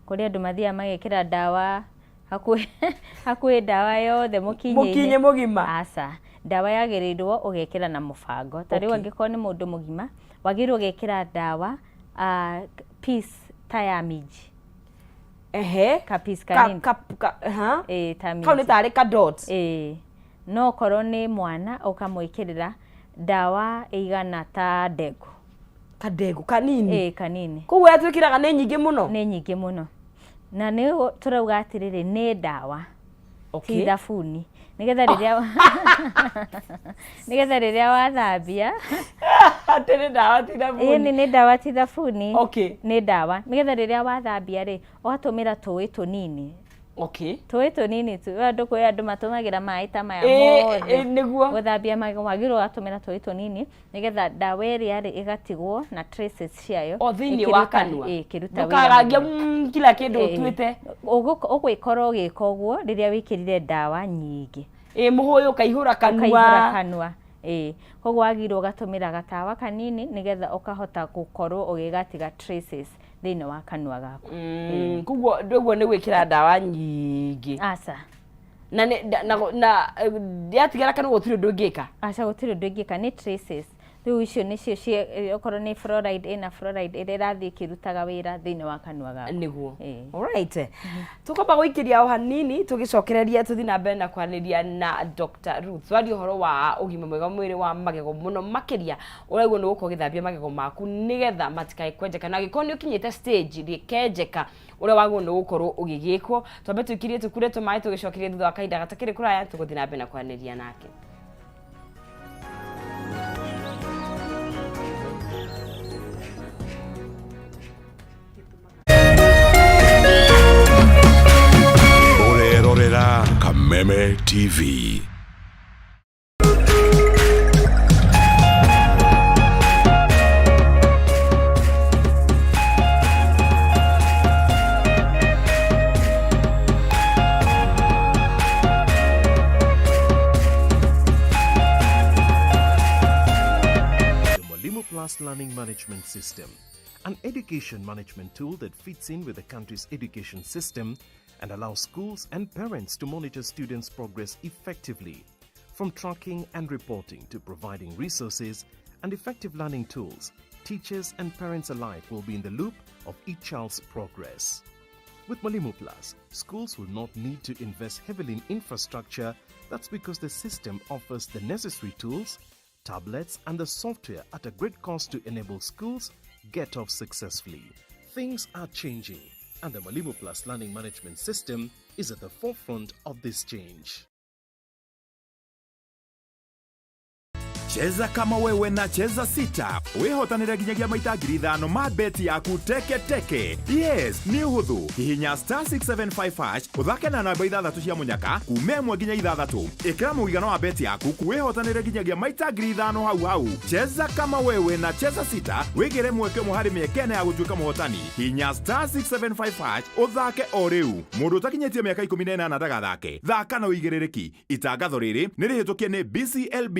Kũrĩ andũ mathiaga magekĩra ndawa hakuhĩ hakuhĩ ndawa yothe mũkinye-inĩ. Mũkinye mũgima. Aca, ndawa yagĩrĩirwo ũgekĩra na mũbango. Ta rĩu angĩkorwo nĩ mũndũ mũgima, wagĩrĩirwo ũgekĩra ndawa piece ta ya minji. Ka piece kanini. Ka, ha? Ĩĩ, ta kau nĩ minji. Tarĩ ka dot. Ĩĩ, no okorwo nĩ mwana ũkamwĩkĩrĩra ndawa ĩigana ta ndengũ. Kadengũ kanini? Ĩĩ, kanini. Koguo ũrĩa twĩkĩraga nĩ nyingĩ mũno. Nĩ nyingĩ mũno, na nĩ tũrauga atĩrĩrĩ, nĩ ndawa ti thabuni, nĩgetha rĩrĩa wathambia Atĩ nĩ ndawa ti thabuni? Ĩni, nĩ ndawa ti thabuni. Nĩ ndawa, nĩgetha rĩrĩa wathambia rĩ, ũgatũmĩra tũĩ tũnini. Tũĩ tũnini tu. Andũ, kwĩ andũ matũmagĩra maĩ ta maya mothe gũthambia magego. Wagĩrĩirwo ũgatũmĩra tũĩ tũnini nĩgetha ndawa ĩrĩa rĩ ĩgatigwo na traces ciayo o thĩinĩ wa kanua. Ĩĩ, ĩkĩruta wĩra ndũkagangia magego. Kila kĩndũ ũtuĩte. Ũgwĩkora ũgĩka ũguo rĩrĩa wĩkĩrire ndawa nyingĩ. Ĩ, mũhũyũ ũkaihũra Ũkaihũra kanua. Kanua, ĩĩ. Koguo wagĩrĩirwo ũgatũmĩra gatawa kanini nĩgetha ũkahota gũkorwo ũgĩgatiga traces thĩinĩ wa kanua gaku. Koguo ũguo nĩ gwĩkĩra ndawa nyingĩ? Aca. Na nĩ na yatigara kanua gũtirĩ ũndũ ũngĩka? Aca, gũtirĩ ũndũ ũngĩka, nĩ traces. Rĩu icio nĩcio okorwo nĩ fluoride, ĩna fluoride ĩrĩa ĩrathiĩ ĩkĩrutaga wĩra thĩinĩ wa kanua gaku. Nĩguo. Ĩĩ. Alright, tũkwamba gũikĩria o hanini, tũgĩcokereria tũthiĩ na mbere na kwaranĩria na Dr. Ruth, twarie ũhoro wa ũgima mwega wa mwĩrĩ wa magego, mũno makĩria ũraigua nĩ gũkorwo ũgĩthambia magego maku nĩgetha matikae kwenjeka, na angĩkorwo nĩ ũkinyĩte stage rĩkenjeka, ũrĩa wagĩrĩirwo nĩ gũkorwo ũgĩgĩkwo. Twambe tũikirie tũkure tũmaĩ, tũgĩcokeria thutha wa kahinda gatakĩrĩ kũraya tũgũthiĩ na mbere na kwaranĩria nake. Ũrerorera Kameme TV. The Mwalimu Plus Learning Management System, an education management tool that fits in with the country's education system and allows schools and parents to monitor students' progress effectively. From tracking and reporting to providing resources and effective learning tools, teachers and parents alike will be in the loop of each child's progress. With Mwalimu Plus, schools will not need to invest heavily in infrastructure. That's because the system offers the necessary tools, tablets, and the software at a great cost to enable schools get off successfully. Things are changing, and the Mwalimu Plus Learning Management System is at the forefront of this change. Cheza kama wewe na Cheza Sita, wĩhotanĩre nginyagia maita 5,000 ma beti yaku teke teke. Yes, nĩ ũhũthũ. Hihinya star 675 hash, ũthake na namba ithathatũ cia mũnyaka kuma 1 nginya 6. Ĩkĩra mũigana wa beti yaku, wĩhotanĩre nginyagia maita 5,000 hau hau. Cheza kama wewe na Cheza Sita, wĩgĩre mweke ũmwe harĩ mĩeke 4 ya gũtuĩka mũhotani. Hihinya star 675 hash ũthake o rĩu. Mũndũ ũtakinyĩtie mĩaka 18 ndagathake. Thaka na ũigĩrĩrĩki. Itangatho rĩrĩ nĩ rĩhĩtũkie nĩ BCLB.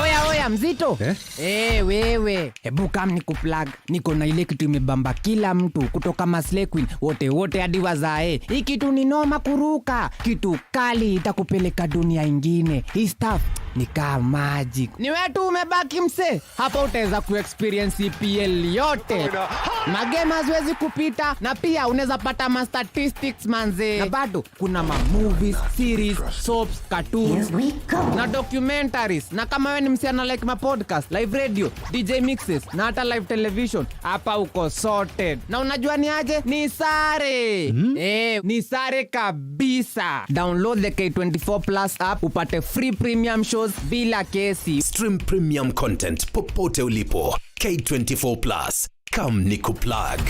Oya oya, mzito eh? Hey, wewe hebu kam ni kuplug, niko na ile kitu imebamba kila mtu kutoka maslay queen wote wote hadi wazae. Hii kitu ni noma kuruka, kitu kali itakupeleka dunia ingine. Hii stuff ni kaa magic. Ni wewe tu umebaki mse, hapa utaweza kuexperience EPL yote, magame haziwezi kupita, na pia unaweza pata ma statistics manze, na bado kuna ma movies, series, soaps, cartoons na documentaries. Na kama wewe ni msichana like ma podcast, live radio, DJ mixes na hata live television, hapa uko sorted. Na unajua ni aje? Ni sare ni sare kabisa. Download the K24 Plus app upate free premium shows bila kesi. Stream premium content popote ulipo. K24 Plus. Come nikuplug.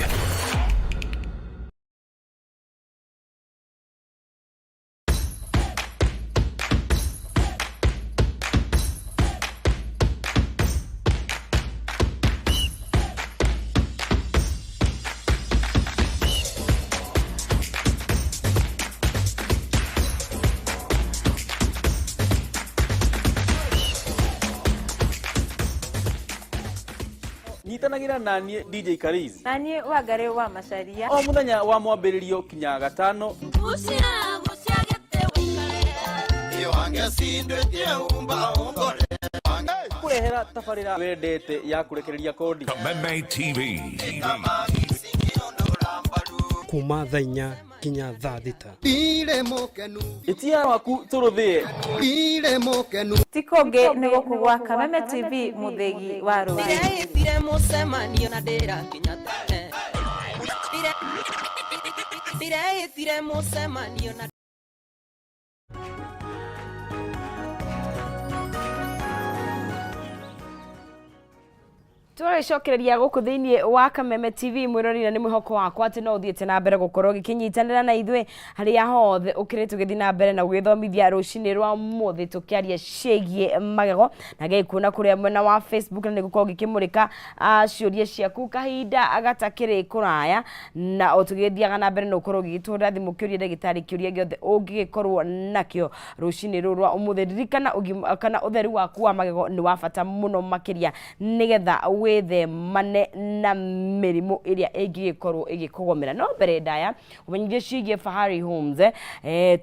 Nyitanagĩra na niĩ DJ Karizi Na niĩ Wangarĩ wa Macaria o mũthenya wa mwambĩrĩrio kinya gatano. Kũrehera tabarĩra wendete ya kũrekereria kodi. Kameme TV. Kuma thaa 4 nginya thaa 6. Ĩtia waku tũrũthĩe. Ti kũngĩ nĩ gũkũ gwa Kameme TV, mũthĩgi wa rũrĩrĩ. Ndĩreĩtire mũcemanio na ndĩrakinya tene. Ndĩreĩtire mũcemanio na Tũragĩcokereria gũkũ thĩinĩ wa Kameme TV, mwĩroreri, na nĩ mwĩhoko wakwa atĩ no ũthiĩte na mbere gũkorwo ũgĩkĩnyitanĩra na ithuĩ harĩa hothe ũkĩrĩ, tũgĩthiĩ na mbere na gũgĩthomithia rũcinĩ rwa ũmũthĩ tũkĩaria ciĩgiĩ magego. Na ngĩkuona kũrĩa mwena wa Facebook na nĩ gũkorwo ngĩkĩmũrĩka ciũria ciaku kahinda gatakĩrĩ kũraya, na o tũgĩthiaga na mbere no ũkorwo ũgĩgĩtũhũrĩra thimũ ũkĩũria ndagĩtarĩ kĩũria gĩothe ũngĩgĩkorwo nakĩo rũcinĩ rũrũ rwa ũmũthĩ. Ririkana ũgima kana ũtheru waku wa magego nĩ wa bata mũno makĩria nĩgetha wĩ Wĩthemane na mĩrimũ ĩrĩa ĩngĩgĩkorwo ĩgĩkũgomera. No mbere ndaya ũmenyithie ciĩgiĩ Fahari Homes,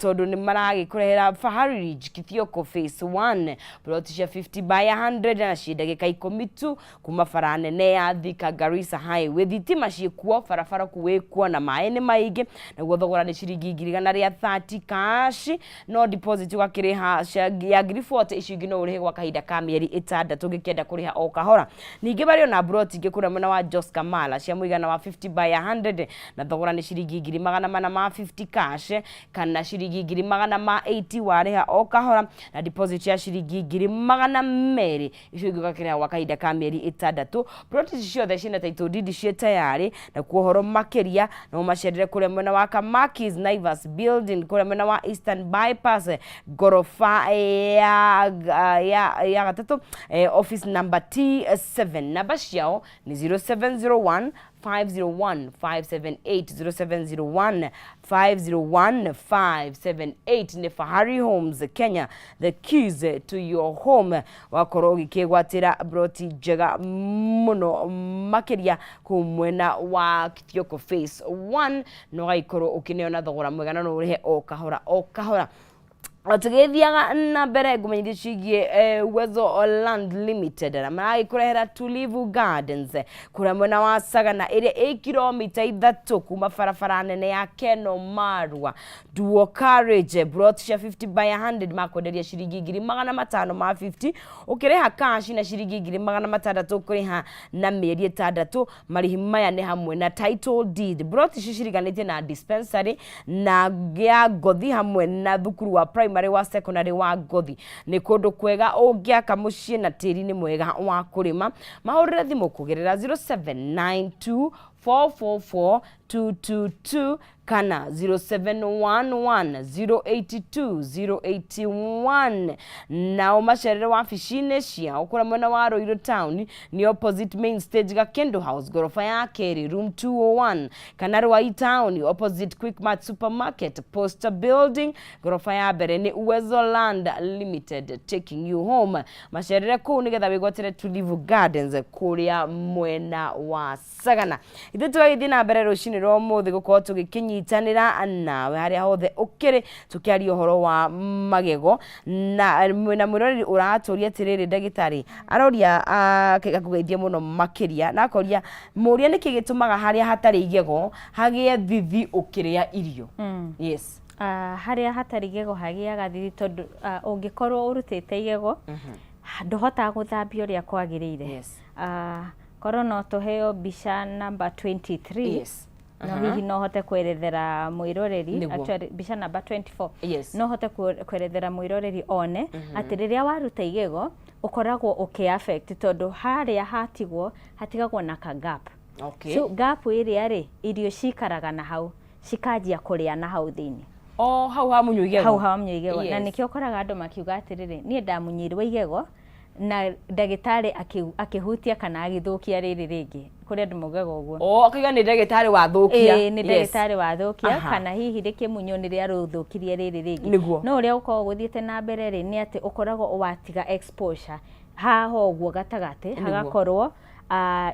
tondũ nĩ maragĩkũrehera Fahari Ridge Kithioko Phase 1, ploti cia 50 by 100 na ciĩ ndagĩka ikũmi tu kuma bara nene ya Thika Garissa Highway. Thitima ciĩkuo, barabara kuu ĩkuo na maĩ nĩ maingĩ, naguo thogora nĩ ciringi 130,000 cash, no deposit ũgakĩrĩha ya 40,000, icio ingĩ no ũrĩhe gwa kahinda ka mĩeri 6 ũngĩkĩenda kũrĩha o kahora. Ningĩ marĩ ona mburoti ingĩ kũrĩa mwena wa Joska Mala cia mũigana wa 50 by 100 na thogora nĩ ciringi 450,000 cash kana ciringi 480,000 warĩha o kahora na deposit ya ciringi 200,000, icio ingĩ ũgakĩrĩha gwa kahinda ka mĩeri 6. Ploti ici ciothe ciĩna title deed ciĩ tayarĩ, na kuo ũhoro makĩria no macerere kũrĩa mwena wa Kamakis Naivas Building, kũrĩa mwena wa Eastern Bypass, ngoroba ya gatatũ, office number T7. Namba ciao nĩ 0701 501 578, 0701 501 578. Nĩ Fahari Homes Kenya, the keys to your home. Wakorwo ũgĩkĩgwatĩra broti njega mũno makĩria kũu mwena wa Kithioko Phase 1, na ũgagĩkorwo ũkĩneo na thogora mwega na no ũrĩhe o kahora o kahora. Tũgĩthiaga na mbere, ngũmenyithie ciĩgiĩ Uwezo Land Limited, na maragĩkũrehera Tulivu Gardens kũrĩa mwena wa Sagana, ĩrĩa ĩ kilomita 3 kuma barabara nene ya Keno Marua Dual Carriage. Plot cia 50 by 100 makwenderia ciringi 550,000 ũkĩrĩha cash na ciringi 600,000 ũkũrĩha na mĩeri 6. Marĩhi maya nĩ hamwe na title deed. Plot ici ciriganĩtie na dispensary na ya Ngothi hamwe na thukuru wa primary wa secondary wa Ngothi. Nĩ kũndũ kwega ũngĩaka mũciĩ na tĩri nĩ mwega wa kũrĩma. Mahũrĩre thimũ kũgerera 0792 444 222 kana 0711 082 081, nao macerere wabici-inĩ ciao kũrĩa mwena wa Ruiru Town, ni opposite main stage, Gakendo House, gorofa ya kerĩ, room 201, kana Ruai Town, opposite Quickmart Supermarket, Posta Building, gorofa ya mbere. Nĩ Uwezo Land Limited, taking you home. Macerere kũu nĩgetha wĩgwatĩre Tulivu Gardens kũrĩa mwena wa Sagana. Ithuĩ tũgagĩthiĩ na mbere rũcinĩ rwa ũmũthĩ gũkorwo tũgĩkĩnyitanĩra nawe harĩa hothe ũkĩrĩ, tũkĩaria ũhoro wa magego, na mwĩna mwĩroreri ũratũria atĩrĩrĩ, ndagĩtarĩ aroria akũgeithie mũno makĩria na akoria mũria nĩkĩ gĩtũmaga harĩa hatarĩ igego hagĩe thithi ũkĩrĩa irio? Yes. Harĩa hatarĩ igego hagĩaga thithi tondũ ũngĩkorwo ũrutĩte igego, ndũhotaga gũthambia ũrĩa kwagĩrĩire. Korwo no tũheo mbica namba 23, no hihi no hote kwerethera mwĩroreri. Actually, mbica namba 24. No hote kwerethera mwĩroreri one atĩ rĩrĩa waruta igego ũkoragwo ũkĩ affect tondũ harĩa hatigwo hatigagwo na ka gap. So gap ĩrĩa rĩ, irio cikaraga na hau, cikanjia kũrĩa na hau thĩinĩ. O hau hamunywo igego. Hau hamunywo igego. Na nĩkĩo ũkoraga andũ makiuga atĩrĩrĩ, niĩ ndamunyirwo igego na ndagĩtarĩ akĩhutia kana agĩthũkia rĩrĩ rĩngĩ. Kũrĩ andũ maugaga ũguo. O akauga nĩ ndagĩtarĩ wathũkia. Ĩĩ, nĩ ndagĩtarĩ wathũkia kana hihi rĩkĩmunywo nĩ rĩarũthũkirie rĩrĩ rĩngĩ. No ũrĩa ũkoragwo gũthiĩte na mbere rĩ, nĩ atĩ ũkoragwo watiga exposure haha ũguo gatagatĩ, hagakorwo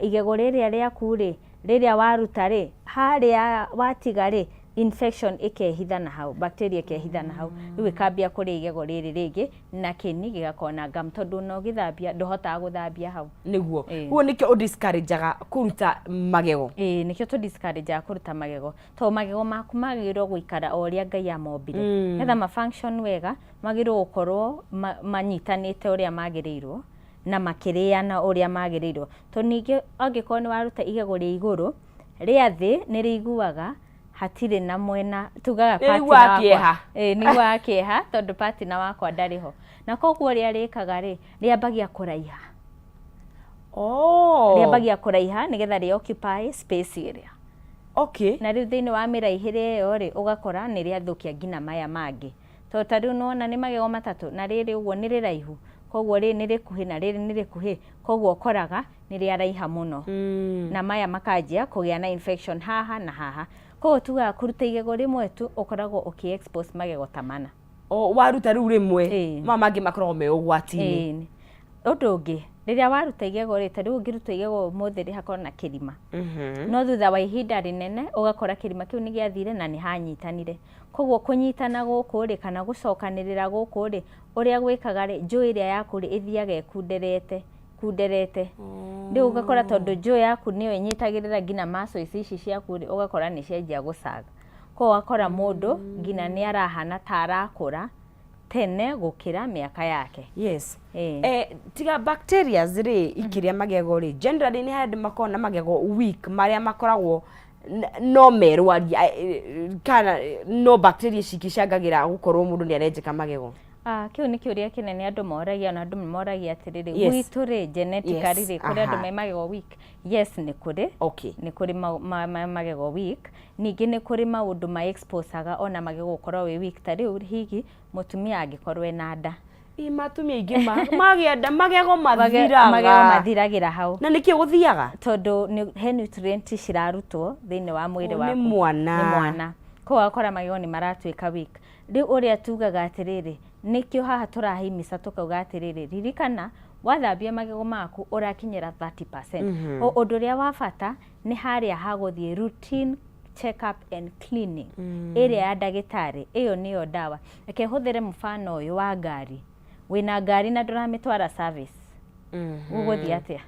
igego rĩrĩa rĩaku rĩ, rĩrĩa waruta rĩ, harĩa watiga rĩ, infection ĩkehitha na hau, bacteria ĩkehitha na hau, rĩu ĩkambia kũrĩa igego rĩrĩ rĩngĩ na kĩni gĩgakorwo na gum, tondũ ona ũgĩthambia ndũhotaga gũthambia hau. Ũguo nĩkĩo ũdiscourageaga kũruta magego. Ĩĩ, nĩkĩo tũ discourageaga kũruta magego, tondũ magego maku magĩrĩirwo gũikara o ũrĩa Ngai amombire. Nĩgetha ma function wega, magĩrĩirwo gũkorwo manyitanĩte ũrĩa magĩrĩirwo na makĩrĩana ũrĩa magĩrĩirwo, tondũ ningĩ angĩkorwo nĩ waruta igego rĩa igũrũ, rĩa thĩ nĩ rĩiguaga hatirĩ na mwena tugaga Nĩ rĩiguaga partner wakwa. Kĩeha. Ĩĩ, nĩ iguaga kĩeha tondũ partner wakwa ndarĩ ho, na koguo ũrĩa rĩkaga rĩ, rĩambagia kũraiha. Rĩambagia kũraiha nĩgetha rĩ occupy space ĩrĩa. Na rĩu thĩinĩ wa mĩraihĩre ĩyo rĩ, ũgakora nĩ rĩathũkia nginya maya mangĩ, tondũ ta rĩu nĩwona nĩ magego matatũ na rĩrĩ ũguo nĩ rĩraihu, koguo rĩrĩ nĩ rĩkuhĩ na rĩrĩ nĩ rĩkuhĩ, koguo ũkoraga nĩ rĩaraiha mũno na maya makanjia kũgĩa na infection haha na haha. Koguo tugaga kũruta igego rĩmwe tu ũkoragwo ũkĩ expose magego ta mana. O, waruta rĩu rĩmwe, maya mangĩ makoragwo me ũgwati-inĩ. Ĩĩ. Ũndũ ũngĩ, Rĩrĩa waruta igego rĩ, ta rĩu ũngĩruta igego ũmũthĩ rĩ, hakorwo na kĩrima, no thutha wa ihinda rĩnene ũgakora kĩrima kĩu nĩ gĩathire na nĩ hanyitanire. Koguo kũnyitana gũkũ rĩ, kana gũcokanĩrĩra gũkũ rĩ, ũrĩa gwĩkaga rĩ, njũ ĩrĩa yaku rĩ, ĩthiaga ĩkunderete kunderete. Rĩu ũgakora tondũ njũ yaku nĩyo ĩnyitagĩrĩra nginya muscles ici ciaku rĩ, ũgakora nĩ cianjia gũcaga. Koguo ũgakora mũndũ nginya nĩ arahana ta arakũra tene gũkĩra mĩaka yake. Yes. Tiga bacterias rĩ ikĩrĩa magego rĩ, generally nĩ harĩ andũ makoragwo na magego weak marĩa makoragwo no merwaria, kana no bacteria cikĩcangagĩra gũkorwo mũndũ nĩ arenjeka magego? Ah, kĩu nĩ kĩũria kĩnene andũ moragia, ona andũ nĩ moragia atĩrĩrĩ, gwitũ rĩ, genetically rĩ, kũrĩ andũ me magego weak? Yes, nĩ kũrĩ. Nĩ kũrĩ magego weak. Ningĩ nĩ kũrĩ maũndũ ma exposaga ona magego gũkorwo wĩ weak, ta rĩu hihi mũtumia angĩkorwo ena nda. Ĩ matumia aingĩ magĩa nda magego mathiraga. Magego mathiragĩra hau. Na nĩkĩ gũthiaga? Tondũ he nutrient cirarutwo thĩinĩ wa mwĩrĩ Oh, waku. nĩ mwana. Nĩ mwana. Koguo ũgakora magego nĩ maratuĩka weak. Rĩu ũrĩa tugaga atĩrĩrĩ, nĩkĩo haha tũrahimica tũkauga atĩrĩrĩ, ririkana wathambia magego maku ũrakinyĩra 30%. Ũndũ ũrĩa wa bata nĩ harĩa ha gũthiĩ routine check up and cleaning ĩrĩa ya ndagĩtarĩ, ĩyo nĩyo ndawa. Reke hũthĩre mũbano ũyũ wa ngari. Wĩna ngari na ndũramĩtwara service, gũgũthiĩ atĩa?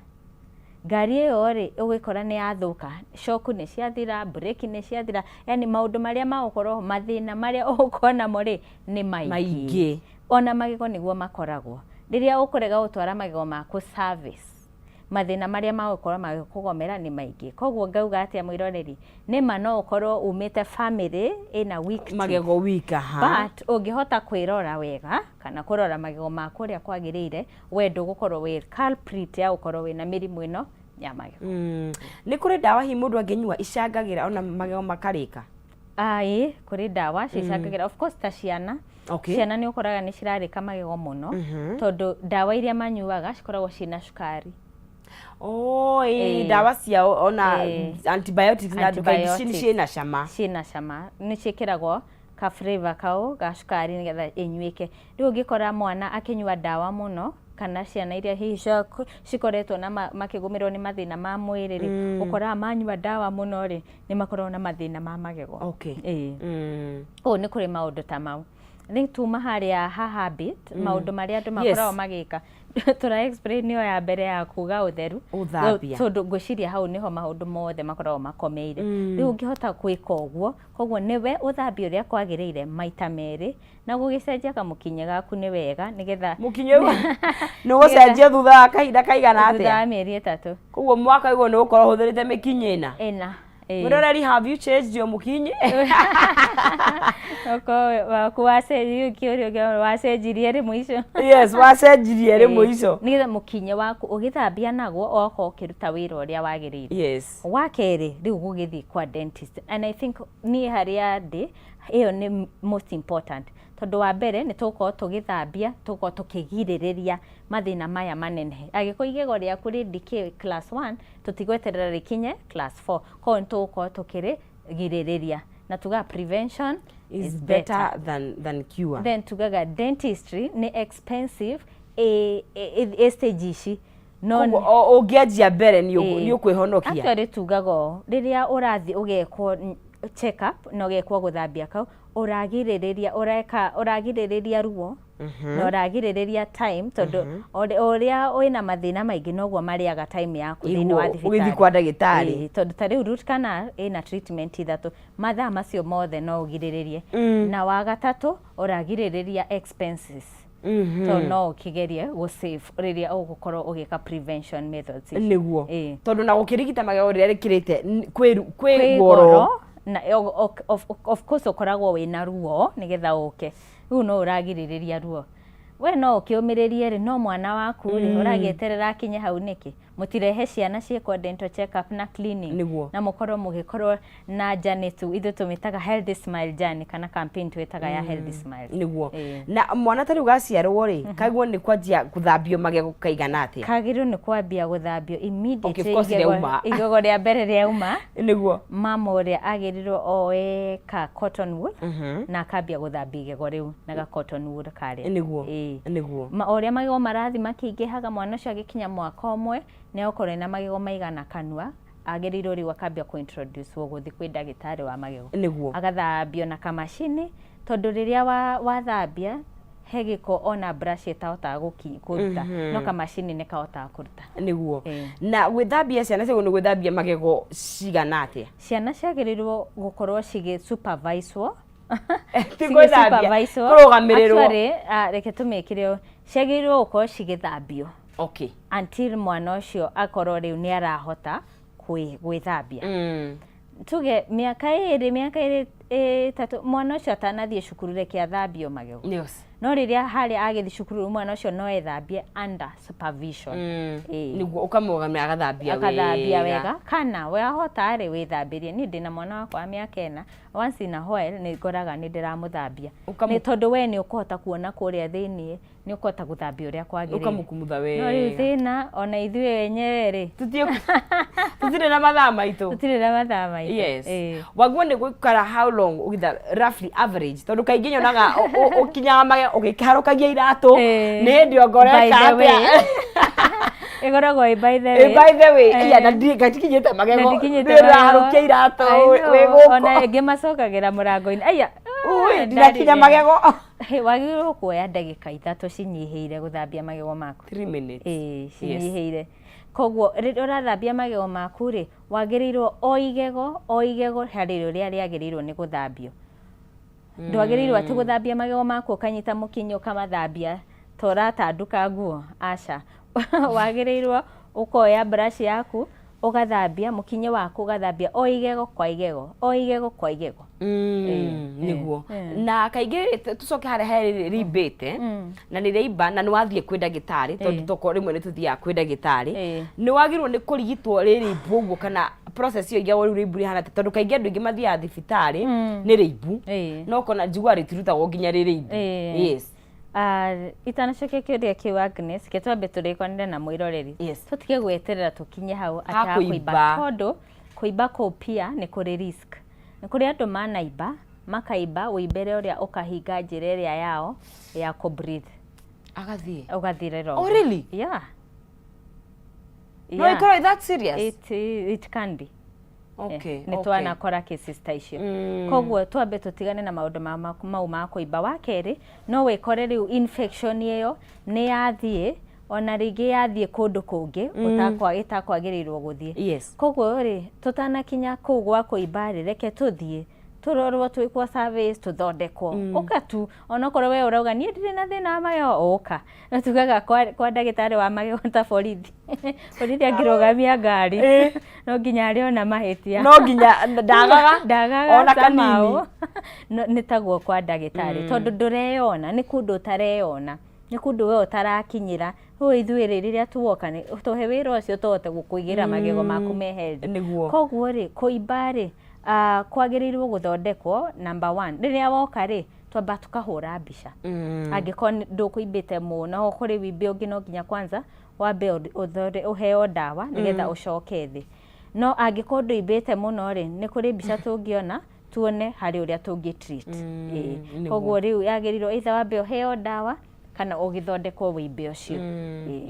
Ngari ĩyo rĩ, ũgĩkora nĩ yathũka, shock nĩ ciathira, breki nĩ ciathira, yani maũndũ marĩa magũkorwo, mathĩna marĩa ũgũkorwo namo rĩ, nĩ maingĩ. Maingĩ. Ona magego nĩguo makoragwo. Rĩrĩa ũkũrega gũtwara magego maku service, mathĩna marĩa magũkorwo magĩkũgomera nĩ maingĩ. Koguo ngauga atĩa mwĩroreri, nĩma no ũkorwo umĩte family ĩna weak teeth. Magego weak, aha. But ũngĩhota kwĩrora wega kana kũrora magego maku ũrĩa kwagĩrĩire, we ndũgũkorwo wĩ culprit ya gũkorwo wĩna mĩrimũ ĩno ya magego. Nĩ kũrĩ ndawa hihi mũndũ angĩnyua icangagĩra ona magego makarĩka? Ĩĩ, kũrĩ ndawa cicangagĩra, of course ta ciana. Ciana nĩ ũkoraga nĩ cirarĩka magego mũno, tondũ ndawa iria manyuaga cikoragwo ciĩna cukari. Oh, ĩĩ, ndawa ciao ona antibiotics na ndũ kaingĩ ciĩna cama. Ciĩna cama, nĩ ciĩkĩragwo ka flavor kau ga cukari nĩgetha ĩnyuĩke. Rĩu ũngĩkora mwana akĩnyua ndawa mũno, kana ciana iria hihi cikoretwo na makĩgũmĩrwo nĩ mathĩna ma mwĩrĩ rĩ, ũkoraga manyua ndawa mũno rĩ, nĩ makoragwo na mathĩna ma magego. Ĩĩ. Koguo nĩ kũrĩ maũndũ ta mau. I think tuma harĩa ha habit, maũndũ marĩa andũ makoragwo magĩka, tũra explain ĩyo ya mbere ya kuga ũtheru. Ũthambia. Tondũ ngwĩciria hau nĩho maũndũ mothe makoragwo makomeire. Rĩu ũngĩhota gwĩka ũguo, koguo nĩwe ũthambie ũrĩa kwagĩrĩire maita merĩ, na gũgĩcenjia kamũkinyĩ gaku nĩ wega, nĩgetha Mũkinyĩ nĩ ũgũcenjia thutha wa kahinda kaigana Thutha wa atĩa? mĩeri 3. Koguo mwaka ũguo nĩ ũgũkorwo ũhũthĩrĩte mĩkinyĩ ĩna? Ĩna. Mwĩroreri, have you changed your mũkinyĩ? Okorwo waku wacenjirie, kĩũria kĩa wacenjirie rĩ mũico? Yes, wacenjirie rĩ mũico? Nĩgetha mũkinyĩ waku ũgĩthambia naguo ũgakorwo ũkĩruta wĩra ũrĩa wagĩrĩire. Wa kerĩ, rĩu gũgĩthiĩ kwa dentist, and I think niĩ harĩa ndĩ ĩyo nĩ most important, tondũ wa mbere nĩ tũgũkorwo tũgĩthambia, tũgũkorwo tũkĩgirĩrĩria mathĩna maya manene. Angĩkorwo igego rĩaku rĩ decay class 1, tũtigweterera rĩkinye class 4, koguo nĩ tũgũkorwo tũkĩrĩgirĩrĩria, na tugaga prevention is better than cure. Then tugaga dentistry nĩ expensive ĩ stage ici. No Koguo ũngĩanjia mbere nĩ ũkwĩhonokia. Actually tugaga ũũ, rĩrĩa ũrathiĩ ũgekwo check up na ũgekwo gũthambia kau, ũragirĩrĩria, ũreka, ũragirĩrĩria ruo na ũragirĩrĩria time, tondũ ũrĩa wĩna mathĩna maingĩ noguo marĩaga time yaku thĩinĩ wa Iguo, thibitarĩ. Ũgĩthiĩ kwa ndagĩtarĩ. Ĩĩ, tondũ ta rĩu root canal ĩna treatment 3, mathaa macio mothe no ũgirĩrĩrie. Na wa gatatũ ũragirĩrĩria expenses. Tondũ no ũkĩgerie gũ save rĩrĩa ũgũkorwo ũgĩka prevention methods ici. Nĩguo. Ĩĩ. Tondũ na gũkĩrigita magego rĩrĩa rĩkĩrĩte kwĩ Kwĩ goro. goro, na of course ũkoragwo wĩna ruo nĩgetha ũke. Rĩu no ũragirĩrĩria ruo. We no ũkĩũmĩrĩrie rĩ, no mwana waku rĩ, ũragĩeterera akinye hau nĩkĩ? Mũtirehe ciana ciĩkwo dental check up na cleaning. Na mũkorwo mũgĩkorwo na journey tu, ithuĩ tũmĩtaga Healthy Smile Journey, kana campaign twĩtaga ya Healthy Smiles. Na mwana ta rĩu gaciarwo rĩ, kaigwo nĩ kwanjia gũthambio magego kaigana atĩa? Kagĩrĩirwo nĩ kwambia gũthambio immediately. Okay, of course, rĩauma. Igego rĩa mbere rĩauma. Mama ũrĩa agĩrĩirwo oe ka cotton wool na akambia gũthambia igego rĩu na ga cotton wool karĩa. O ũrĩa magego marathiĩ makĩingĩhaga, mwana ũcio agĩkinya mwaka 1 nĩ egũkorwo ena magego maigana kanua, agĩrĩirwo rĩu akambia kũ introduce wo gũthiĩ kwĩ ndagĩtarĩ wa magego. Agathambio na kamacini, tondũ rĩrĩa wathambia he gĩko ona brush ĩtahotaga kũruta, no kamacini nĩ kahotaga kũruta. Na gwĩthambia ciana ciagĩrĩirwo nĩ gwĩthambia magego cigana atĩa? Ciana ciagĩrĩirwo gũkorwo cigĩ superviswo. Ti gwĩthambia, Cigĩ-superviswo. kũrũgamĩrĩrwo. Actually, reke tũmĩkĩre ũũ, ciagĩrĩirwo gũkorwo cigĩthambio until mwana ũcio akorwo rĩu nĩ arahota gwĩthambia. Tuge mĩaka 2, mĩaka 3, mwana ũcio atanathiĩ cukuru, reke athambio magego. No rĩrĩa harĩa agĩthiĩ cukuru, rĩu mwana ũcio no ethambie under supervision. Nĩguo ũkamũrũgamĩrĩra agathambia. Akathambia wega, kana wahota rĩ, wĩthambĩrie. Niĩ ndĩna mwana wakwa wa mĩaka 4, once in a while nĩ ngoraga nĩ ndĩramũthambia. Nĩ tondũ we nĩ ũkũhota kuona kũrĩa thĩiniĩ, nĩ ũkũhota gũthambia ũrĩa kwagĩrĩire. Ũkamũkumutha No rĩu wega. thĩna ona ithuĩ wenyewe rĩ, Tũtirĩ na mathaa maitũ. Tũtirĩ na mathaa maitũ. Waguo nĩ gũikara how long ũgĩtha, roughly average? Tondũ kaingĩ nyonaga ũkinyaga magego ũgĩharũkagia iratũ. Nĩ hĩndĩ ĩyo ngoreka By the way. atĩa? Ĩkoragwo ĩ by the way. By the way, iya, na ngatikinyĩte magego. Na ndikinyĩte Nĩ ũraharũkia magego. iratũ I know. wĩ gũkũ. Ona ĩngĩ macokagĩra mũrango-inĩ, aya. Ui, ndinakinya magego. Hey, wagĩrĩirwo kuoya ndagĩka 3 cinyihĩire gũthambia magego maku. 3 minutes. Ĩĩ, cinyihĩire. Koguo rĩrĩa ũrathambia magego maku rĩ, wagĩrĩirwo o igego o igego harĩ rĩrĩa rĩagĩrĩirwo nĩ gũthambio. Ndwagĩrĩirwo atĩ gũthambia magego maku ũkanyita mũkinyo ũkamathambia ta ũratanduka nguo, aca. Wagĩrĩirwo ũkoya brush yaku, ũgathambia mũkinyo waku, ũgathambia o igego kwa igego, o igego kwa igego. Nĩguo. Na kaingĩ tũcoke harĩa he rĩimbĩte, na nĩ rĩaimba na nĩ wathiĩ kwĩ ndagĩtarĩ, tondũ tokorwo rĩmwe nĩ tũthiaga kwĩ ndagĩtarĩ, nĩ wagĩrĩirwo nĩ kũrigitwo rĩrĩ imbu ũguo, kana process ĩyo igagwo rĩu rĩimbu rĩhana atĩa? Tondũ kaingĩ andũ aingĩ mathiaga thibitarĩ nĩ rĩimbu, no kona njiguaga rĩtirutagwo nginya rĩ rĩimbu. Itanacokia kĩũria kĩu, Agnes, ke twambe tũrĩkanĩre na mwĩroreri. Tũtige gweterera tũkinye hau atĩ Ha ha kũimba, kũimba. Tondũ kũimba kũu pia nĩ kũrĩ risk. Nĩ kũrĩ andũ manaimba, makaimba ũimbere ũrĩa ũkahinga njĩra ĩrĩa yao ya kũ breathe. Agathiĩ. Ũgathirĩra Oh, ũguo. really? Yeah. No ĩkorwo ĩ that serious? It can be. Nĩ twanakora cases ta icio. Koguo twambe tũtigane na maũndũ mau ma kũimba. Wa kerĩ, no wĩkore rĩu infection ĩyo nĩ yathiĩ ona rĩngĩ yathiĩ kũndũ kũngĩ ĩtakwagĩrĩirwo gũthiĩ. Koguo rĩ, tũtanakinya kũu gwa kũimba rĩ, reke tũthiĩ tũrorwo, twĩkwo service, tũthondekwo. Ũka tu, onokorwo we ũrauga niĩ ndirĩ na thĩna wa magego, ũka. No tugaga kwa ndagĩtarĩ wa magego ta borithi. Borithi angĩrũgamia ngari, no nginya arĩona mahĩtia. No nginya ndagaga. Ndagaga ona kanini. somehow. No, nĩ taguo kwa ndagĩtarĩ, tondũ ndũreyona, nĩ kũndũ ũtareyona, nĩ kũndũ we ũtarakinyĩra. Rĩu ithuĩ rĩ, rĩrĩa tuoka nĩ tũhe wĩra ũcio, tũhote gũkũigĩra magego maku me healthy. Koguo rĩ, kũimba rĩ, kwagĩrĩirwo gũthondekwo. Number one, rĩrĩa woka rĩ, twamba tũkahũra mbica. Angĩkorwo ndũkũimbĩte mũno, kũrĩ wimbe ũngĩ no nginya kwanza wambe ũheo ndawa nĩgetha ũcoke thĩ. No angĩkorwo ndũimbĩte mũno rĩ, nĩ kũrĩ mbica tũngĩona, tuone harĩ ũrĩa tũngĩ treat. Koguo rĩu yagĩrĩirwo either wambe ũheo ndawa kana ũgĩthondekwo wĩimbe ũcio.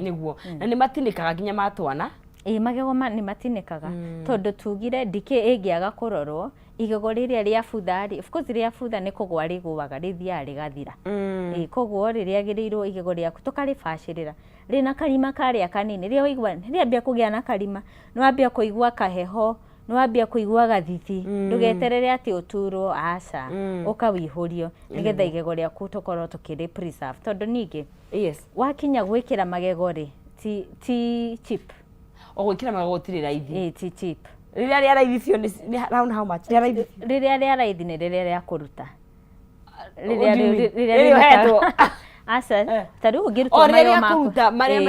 Nĩguo. Na nĩ matinĩkaga nginya matwana? Ĩĩ, magego nĩ matinĩkaga, tondũ tugire ndikĩ ĩngĩaga kũrorwo, igego rĩrĩa rĩabutha rĩ, of course rĩabutha nĩ kũgwa rĩgũaga, rĩthiaga rĩgathira. Ĩĩ, koguo rĩ, rĩagĩrĩirwo igego rĩaku tũkarĩbacĩrĩra rĩna karima karĩa kanini. Rĩrĩa waigua rĩambia kũgĩa na karima, nĩ wambia kũigua kaheho, nĩ wambia kũigua gathithi, ndũgeterere atĩ ũturwo, aca, ũka wĩihũrio nĩgetha igego rĩaku tũkorwo tũkĩrĩ preserve, tondũ ningĩ wakinya gwĩkĩra magego rĩ, ti cheap. O gwĩkĩra magego gũtirĩ raithi. Ĩĩ, ti cheap. Rĩrĩa rĩa raithi biũ nĩ round how much? Rĩa raithi biũ. Rĩrĩa rĩa raithi nĩ rĩrĩa rĩa kũruta. What do you mean? Rĩrĩa ũhetwo? Aca, ta rĩu ũngĩruta O rĩrĩa mayo maku. kũruta marĩa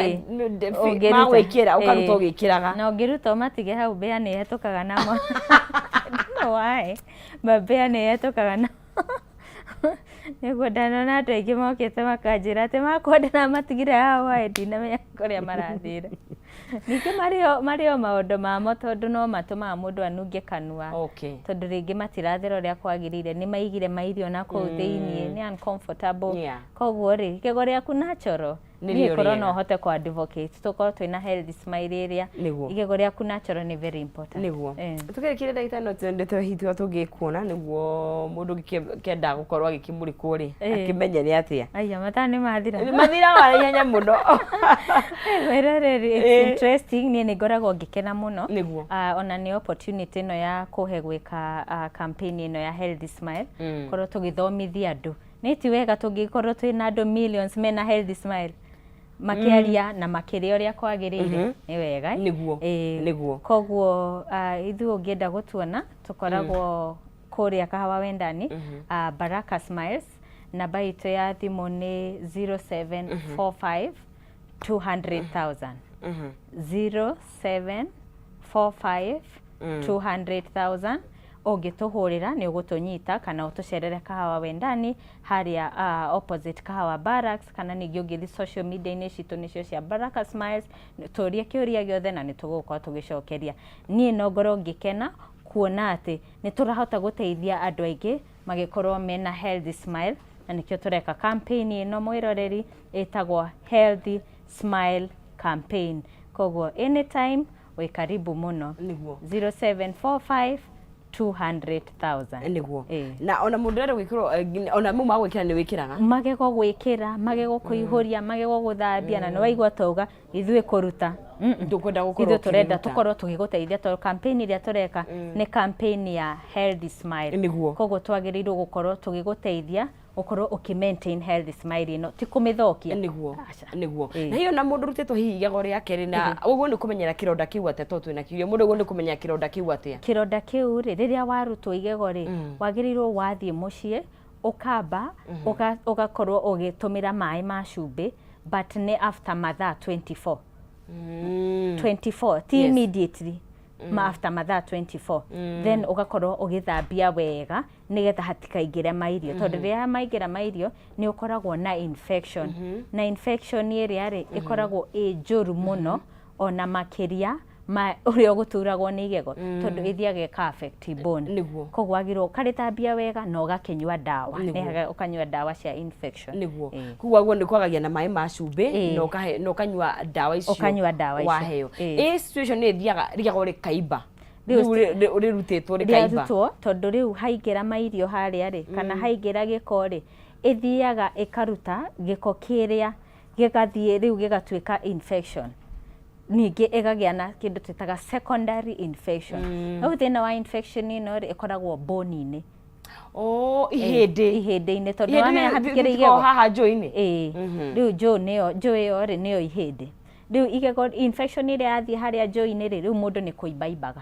Ũngĩruta. ma gwĩkĩra, ũkaruta ũgĩkĩraga. Na ũngĩruta ũmatige hau mbĩa nĩ ĩhetũkaga namo. I don't know why, but mbĩa nĩ ĩhetũkaga namo. Nĩguo ndanona andũ aingĩ mokĩte makanjĩra atĩ makwa ndĩramatigire haha why ndinamenya kũrĩa marathire. Ningĩ marĩ o maũndũ mamo tondũ no matũmaga mũndũ anunge kanua. Tondũ rĩngĩ matirathera ũrĩa kwagĩrĩire, nĩ maigire mairio na kũu thĩiniĩ, nĩ uncomfortable. Koguo rĩ, igego rĩaku natural, Nĩrĩo niĩ korwo rĩega. no hote kũ advocate, tũkorwo twĩna healthy smile ĩrĩa, igego rĩaku natural nĩ very important. Nĩguo. Tũkĩrĩkĩria ndagĩtarĩ no twendete hihi tiga tũngĩkuona nĩguo mũndũ ũngĩkĩenda gũkorwo agĩkĩmũrĩkwo rĩ, akĩmenye nĩ atĩa. Aya, mathaa nĩ mathira. Mathiraga na ihenya mũno. Mwĩroreri, it's interesting, niĩ nĩ ngoragwo ngĩkena mũno. Ona nĩ opportunity ĩno ya kũhe gwĩka campaign ĩno ya Healthy Smile, korwo tũgĩthomithia andũ. Nĩ ti wega tũngĩkorwo twĩna andũ millions mena healthy smile makĩaria na makĩrĩa ũrĩa kwagĩrĩire, nĩ wega. Koguo ithuĩ ũngĩenda gũtuona tũkoragwo kũrĩa Kahawa Wendani, Baraka Smiles, namba itũ ya thimũ nĩ 0745 200,000. 0745 200,000. Ũngĩtũhũrĩra nĩ ũgũtũnyita kana ũtũcerere Kahawa Wendani harĩa opposite Kahawa Barracks, kana ningĩ ũngĩthiĩ social media-inĩ citũ nĩcio cia Baraka Smiles, tũrie kĩũria gĩothe na nĩ tũgũkorwo tũgĩcokeria. Niĩ no ngorwo ngĩkena kuona atĩ nĩ tũrahota gũteithia andũ aingĩ magĩkorwo mena healthy smile, na nĩkĩo tũreka campaign ĩno mwĩroreri ĩtagwo Healthy Smile Campaign. Koguo anytime wĩ karibu mũno. 0745 200,000. Nĩguo. Na ona mũndũ ũrenda gwĩkĩrwo, ona mau ma gwĩkĩra nĩ wĩkĩraga? Magego gwĩkĩra, magego kũihũria, magego gũthambia, na nĩ waigua twauga ithuĩ kũruta. Ndũkwenda gũkorwo Ithuĩ tũrenda ũkĩruta. tũkorwo tũgĩgũteithia tondũ campaign ĩrĩa tũreka nĩ campaign ya Healthy Smile. Koguo twagĩrĩirwo gũkorwo tũgĩgũteithia ũkorwo ũkĩ maintain healthy smile ĩno, ti kũmĩthũkia. Aca. Na hiyo na mũndũ ũrutĩtwo hihi igego rĩake rĩ, na ũguo nĩ kũmenyera kĩronda kĩu atĩa, tondũ twĩna kĩũria mũndũ ũguo nĩ kũmenyera kĩronda kĩu atĩa? Kĩronda kĩu rĩ, rĩrĩa warutwo igego rĩ, wagĩrĩirwo wathiĩ mũciĩ ũkamba ũgakorwo ũgĩtũmĩra maĩ ma cumbĩ, but nĩ after mathaa 24. 24, ti immediately, ma after mathaa 24. Then ũgakorwo ũgĩthambia wega nĩgetha hatikaingĩre mairio, tondũ rĩrĩa maingĩra mairio nĩ ũkoragwo na infection. Na infection ĩrĩa rĩ, ĩkoragwo ĩ njũru mũno ona makĩria ma ũrĩa ũgũturagwo nĩ igego, tondũ ĩthiaga ĩka affect bone. Koguo wagĩrĩirwo ũkarĩthambia wega na ũgakĩnyua ndawa. Nĩ ũkanyua ndawa cia infection. Koguo aguo nĩ kwagagia na maĩ ma cumbĩ na ũkanyua ndawa icio Ũkanyua ndawa icio. waheo. Ĩ situation nĩ ĩthiaga rigego rĩkaimba? Rĩu Rĩu rĩrutĩtwo rĩkaimba. Rĩarutwo, tondũ rĩu haingĩra mairio harĩa rĩ, kana haingĩra gĩko rĩ, ĩthiaga ĩkaruta gĩko kĩrĩa gĩgathiĩ rĩu gĩgatuĩka infection. Ningĩ ĩgagĩa na kĩndũ twĩtaga secondary infection. Rĩu thĩna wa infection ĩno rĩ, ĩkoragwo bone-inĩ. Oh, ihĩndĩ. Ihĩndĩ-inĩ, tondũ Ihĩndĩ wamenya hatikĩrĩ rĩtikoragwo igego. haha njũĩ-inĩ? Ĩĩ. Rĩu njũĩ nĩyo, njũĩ ĩyo rĩ, nĩyo ihĩndĩ. Rĩu igego infection ĩrĩa yathiĩ harĩa njũĩ-inĩ rĩ, rĩu mũndũ nĩ kũimba imbaga.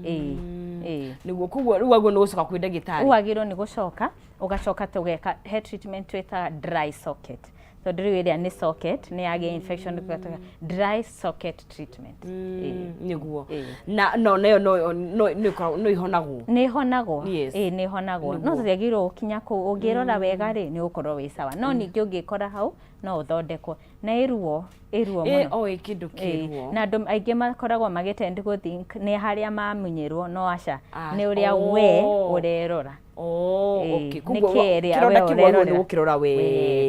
Ĩĩ. Ĩĩ. Nĩguo, koguo rĩu aguo nĩ gũcoka kwĩ ndagĩtarĩ. Rĩu wagĩrĩirwo nĩ gũcoka, ũgacoka tũgeka he treatment twĩtaga dry socket. Tondũ rĩu ĩrĩa nĩ socket, nĩ yagĩa infection, tũgeka dry socket treatment. Ĩĩ. Nĩguo. Ĩĩ. Na no nayo no no no ĩkoragwo- no ihonagwo. Nĩ ĩhonagwo. Ĩĩ, nĩ ĩhonagwo. No tũtiagĩrĩirwo gũkinya kũu, ũngĩrora wega rĩ, nĩ ũgũkorwo wĩ sawa. No ningĩ ũngĩkora hau, no ũthondekwo. Na ĩruo, ĩruo mũno. O ĩ kĩndũ kĩruo. Na andũ aingĩ makoragwo magĩtend gũ think nĩ harĩa mamunyĩrwo, no aca, nĩ ũrĩa we ũrerora. Oh, Ĩĩ, okay. nĩ Koguo kĩrĩa kĩronda we kĩu wagĩrĩirwo nĩ ũrerorera. gũkĩrora wega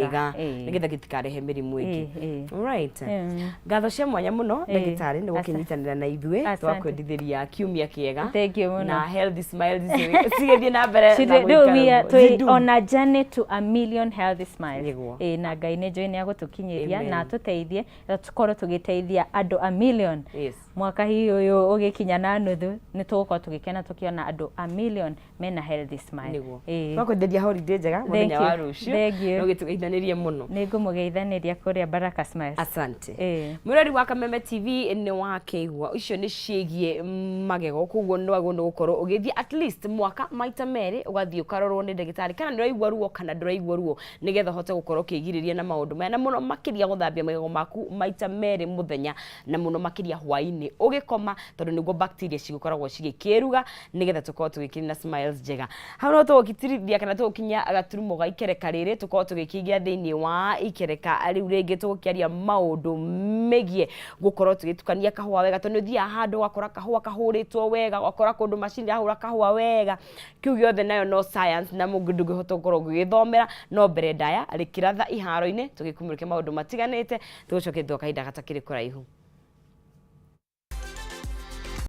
Wega, ĩĩ. nĩgetha gĩtikarehe mĩrimũ ĩngĩ. Ĩĩ, ĩĩ. Alright. Ngatho cia mwanya mũno ndagĩtarĩ nĩ gũkĩnyitanĩra na ithuĩ, Asante. twakwendithĩria kiumia kĩega. Thank you mũno. Na healthy smiles cigĩthiĩ na mbere na Rĩu gũikara we are ũguo. twĩ Zidumu. on a journey to a million healthy smiles. Nĩguo. Ĩĩ, na Ngai nĩ njũĩ nĩ agũtũkinyĩria. Amen. Na atũteithie na tũkorwo tũgĩteithia andũ a million. Mwaka hihi ũyũ ũgĩkinya na nuthu, nĩ tũgũkorwo tũgĩkena tũkĩona andũ a million mena healthy smile. Nĩguo. Ĩĩ. Twakwenderia holiday njega mũthenya Thank wa you. rũciũ. Thank you. Na ũgĩtũgeithanĩrie mũno. Nĩ ngũmũgeithanĩria kũrĩa Baraka Smiles. Asante. Ĩĩ. Mwĩrori wa Kameme TV, nĩ wakĩigua icio nĩ ciĩgiĩ magego, koguo nĩ wagĩrĩirwo nĩ gũkorwo ũgĩthiĩ at least mwaka maita merĩ, ũgathiĩ ũkarorwo nĩ ndagĩtarĩ kana nĩ ũraigua ruo kana ndũraigua ruo, nĩgetha ũhote gũkorwo ũkĩgirĩrĩria na maũndũ maya, na mũno makĩria gũthambia magego maku maita merĩ mũthenya, na mũno makĩria hwaĩ-inĩ ũgĩkoma, tondũ nĩguo bacteria cigũkoragwo cigĩkĩruga, nĩgetha tũkorwo tũgĩkĩrĩ na smiles njega. Hau no tũgũkitirithia kana tũgũkinyia gaturumo ga ikereka rĩrĩ, tũkorwo tũgĩkĩingĩra thĩinĩ wa ikereka rĩu rĩngĩ, tũgũkĩaria maũndũ megiĩ gũkorwo tũgĩtukania kahũa wega, tondũ nĩ ũthiaga handũ ũgakora kahũa kahũrĩtwo wega, ũgakora kũndũ macini ĩrahũra kahũa wega. Kĩu gĩothe nayo no science, na mũndũ ndũngĩhota gũkorwo ũgĩgĩthomera. No mbere ndaya rĩkĩratha iharo-inĩ, tũgĩkumũrĩke maũndũ matiganĩte, tũgũcokia thutha wa kahinda gatakĩrĩ kũraihu.